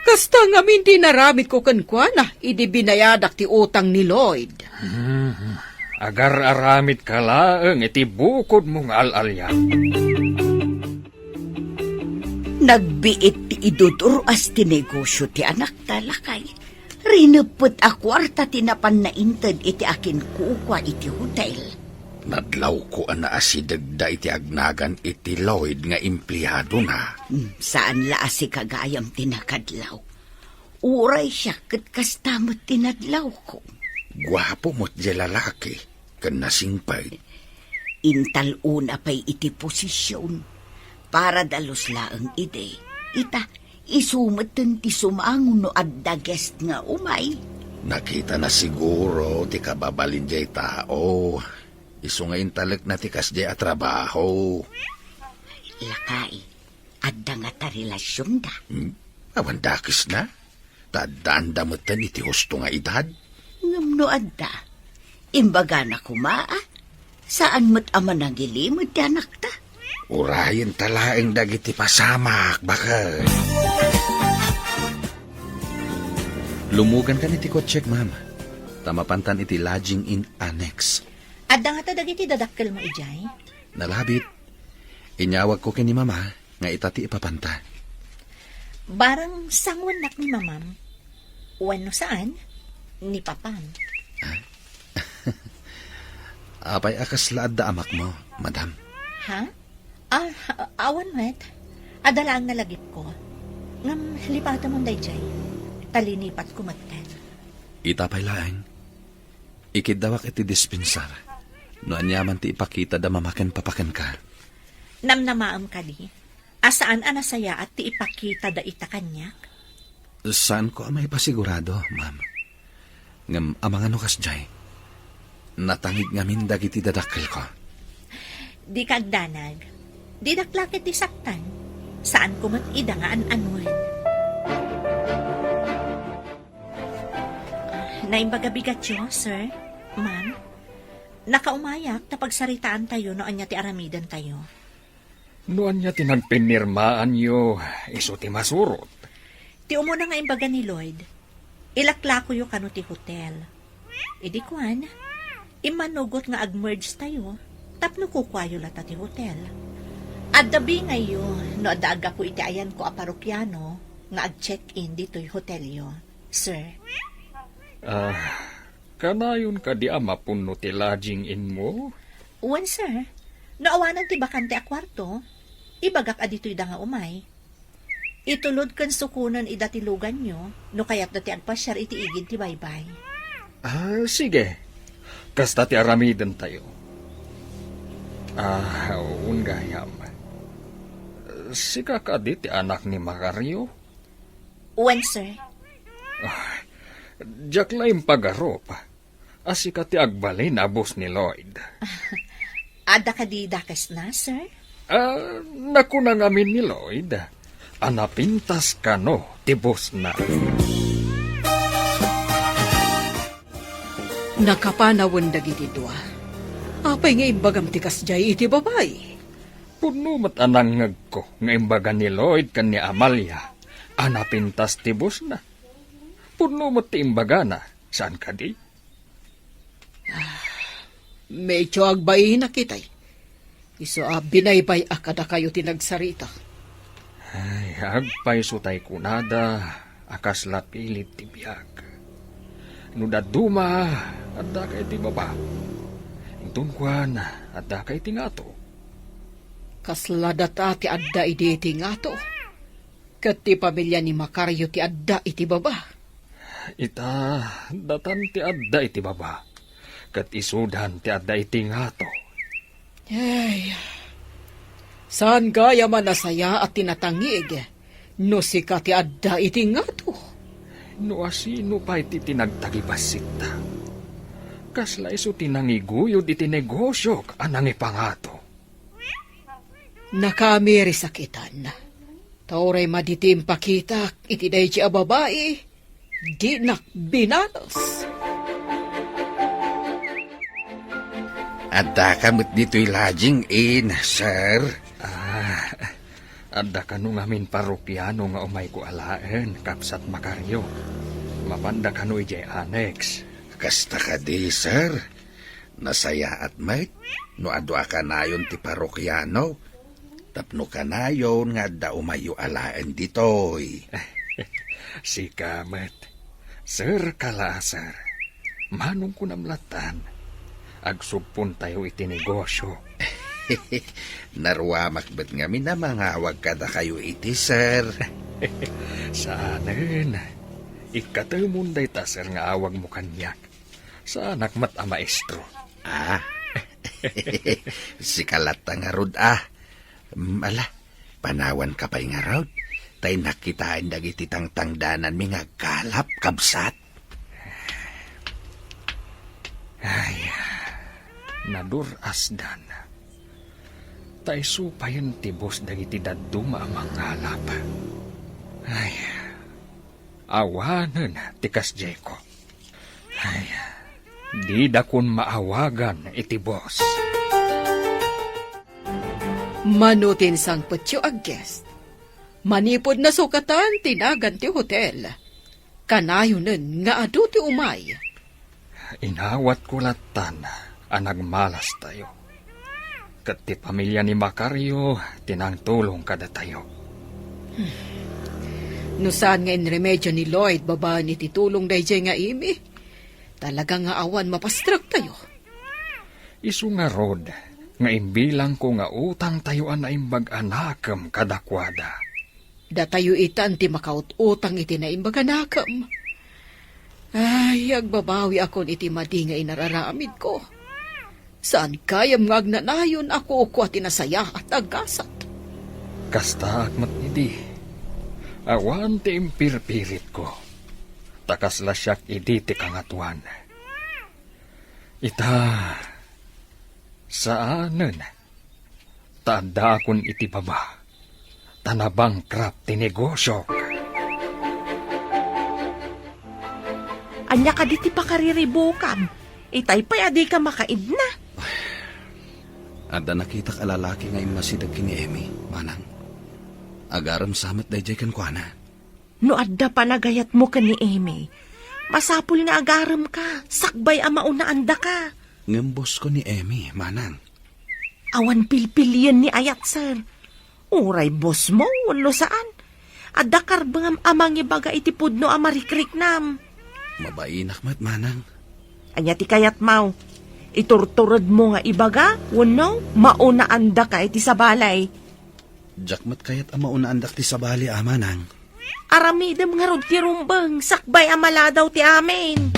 Kasta ngamin ti inaramidko kenkuana idi binayadak ti utang ni Lloyd. Hmm, agar-aramidka laeng iti bukodmo nga al-alian. Nagbiit ti idudur-as ti negosio ti anakta, lakay. Rineppet a kuarta ti napanna inted iti akinkukua iti hotel. Nadlawko a naasidegda iti agnagan iti Lloyd nga empleadona. Hmm, saan la a sika gayam ti nakadlaw. Uray siak ket kasta met ti nadlawko. Guapo met diay lalaki, ken nasingpet. Intal-ona pay iti posisyon. Para dalus laeng idi, ita, isu metten ti sumango no adda guest nga umay. Nakitana siguro ti kababalin diay tao. Isu nga intalekna ti kasdiay a trabaho. Lakay, adda ngata relasionda? Hmm? Awan dakesna? Ta addaanda metten iti husto nga edad. Ngem no adda, imbagana koma, a? Saan met a manangilimed ti anakta? Urayenta laeng dagiti pasamak, baket. Lumugankan iti kotsek, ma'am. Ta mapantan iti lodging inn annex. Adda ngata dagiti dadakkelmo idiay? Nalabit. Inyawagko ken ni mama nga ita ti ipapanta. Barang sanguennak ni mamam, wenno saan, ni papam. Ah? Apay a kasla adda amakmo, madam? Ha? Ah, awan met. Adda laeng nalagipko. Ngem lipatemon daydiay. Ta linipatko metten. Ita pay laeng. Ikiddawak iti dispensar. No aniaman ti ipakitada mama ken papa kenka. Namnamaem kadi a saan a nasayaat ti ipakitada ita kaniak? Saanko a maipasigurado, ma'am. Ngem amangan no kasdiay, natangig ngamin dagiti dadakkelko. Dika agdanag. Didak la ket ti saktan. Saanko met ida nga an-anuen. Naimbag a bigatyo, sir, ma'am. Nakaumayak ta pagsaritaantayo no ania ti aramidentayo. No ania ti nagpinirmaanyo, isu ti masurot. Ti umuna nga imbaga ni Lloyd, ilaklakoyo kano ti hotel. Idi kuan, immanugot nga ag-merge tayo, tapno kukuayo latta ti hotel. Adda bingayyo no adda aggapu iti ayanko a parokiano nga ag-check-in ditoy hotelyo, sir. Ah, kanayon kadi a mapunno ti lodging inmo? Wen, sir. No awanen ti bakante a kuarto, ibagak a ditoy da nga umay. Itulod ken sukonen ida ti luganyo no kayatda ti agpasiar iti igid ti baybay. Ah, sige. Kasta ti aramidentayo. Ah, wen gayam. Sika kadi ti anak ni Macario? Wen, sir. Ah, diak la impagarup a sika ti agbalin a boss ni Lloyd. Adda kadi dakesna, sir? Ah, nakuna ngamin ni Lloyd a napintas kano ti bossna. Nakapanawen dagiti dua. Apay nga imbagam ti kasdiay iti babai? Pudno met a nangngegko nga imbaga ni Lloyd ken ni Amalia a napintas ti bossna. Pudno met ti imbagana, saan kadi? Ah, medyo agbaina kitay. Isu a binaybay-ak kadakayo ti nagsarita. Ay, agpayso tay kunada a kasla pilit ti biag. No dadduma, addaka iti baba. Inton kuan, addaka iti ngato. Kasla data ti adda idi iti ngato. Ket ti pamilia ni Macario ti adda iti baba. Ita, datan ti adda iti baba, ket isudan ti adda iti ngato. Ay, saan gayam a nasayaat ti natangig no sika ti adda iti ngato? No asino pay ti tinagtagibasitta, kasla isu ti nangiguyod iti negosiok a nangipangato. Nakaamiri sakitan. Ta uray madi ti impakitak iti daydi a babai, dinak binalos. Addaka met ditoy lodging inn, sir? Ah, adda kano ngamin parokiano nga umayko alaen, Kabsat Macario. Mapanda kano idiay annex. Kasta kadi, sir. Nasayaat met no adu a kanayon ti parokiano. Tapno kanayon nga adda umayyo alaen ditoy. Sika met, Sir Kalaser. Manong kunam lattan, agsubpontayo iti negosyo. Naruamak met ngamin a mangawag kadakayo iti sir. Saanen. Ikkatemon dayta, sir, nga awagmo kaniak. Saanak met a maestro. Ah, sika latta ngarud, ah. Mm, ala, panawanka pay ngarud. Tay nakitaen dagiti tangtangdananmi nga agkalap, kabsat. Ay, nadur-asdan. Ta isu payen ti bus dagiti dadduma a mangalap. Ay, awanen ti kasdiayko. Ay, didakon maawagan iti bus. Mano ti insangpetyo a guest? Manipud nasukatan ti nagan ti hotel, kanayonen nga adu ti umay. Inawatko lattan a nagmalastayo. Ket ti pamilya ni Macario ti nangtulong kadatayo. No saan nga inremedyo ni Lloyd babaen iti tulong daydiay nga Amy, talaga nga awan mapastrektayo. Isu ngarud nga imbilangko nga utangtayo a naimbag a nakem kadakuada. Datayo itan ti makaut-utang iti naimbag a nakem. Ay, agbabawiakon iti madi nga inararamidko. Saan gayam nga agnanayon a kukua ti nasayaat a gasat. Kastaak met idi. Awan ti impirpiritko. Ta kasla siak idi ti kangatoan. Ita, saanen. Ta addaakon iti baba. Ta nabankrupt ti negosyo. Ania kadi ti pakariribukam? Itay pay a dika makaidna. Adda nakitak a lalaki nga immasideg ken ni Emmy, manang. Agarem sa met daydiay kenkuana. No adda panagayatmo ken ni Emmy, masapul nga agaremka, sakbay a maunaandaka. Ngem bosko ni Emmy, manang. Awan pilpilien ni ayat, sir. Uray bosmo wenno saan, adda karbengam a mangibaga iti pudno a marikriknam. Mabainak met, manang. Ania ti kayatmo? Iturturedmo nga ibaga wenno maunaandaka iti sabali? Diak met kayat a maunaandak ti sabali, a, manang. Aramidem ngarud ti rumbeng sakbay a maladaw ti amin.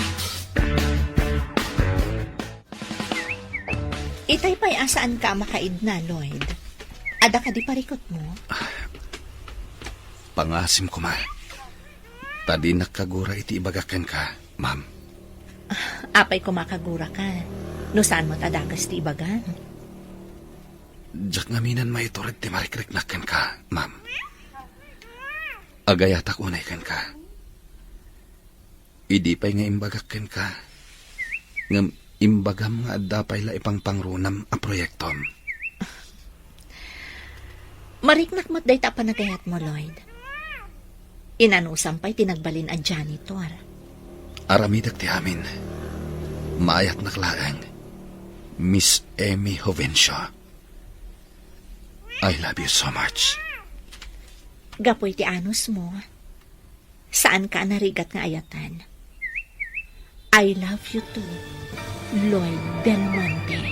Itay pay a saanka a makaidna, Lloyd. Adda kadi parikutmo? Pangasim koma. Ta dinak kagura iti ibagak kenka, ma'am. Apay koma kaguraka, no saan met a dakes ti ibagam? Diak ngamin a maitured ti marikriknak kenka, ma'am. Agayatak unay kenka. Idi pay nga imbagak kenka, ngem imbagam nga adda pay la ipangpangrunam a proyektom. Mariknak met dayta a panagayatmo, Lloyd. Inanusam pay ti nagbalin a janitor. Aramidek ti amin. Maayatnak laeng, Miss Emmy Jovencio. I love you so much. Gapu iti anusmo, saanka a narigat nga ayatan. I love you too, Lloyd Del Monte.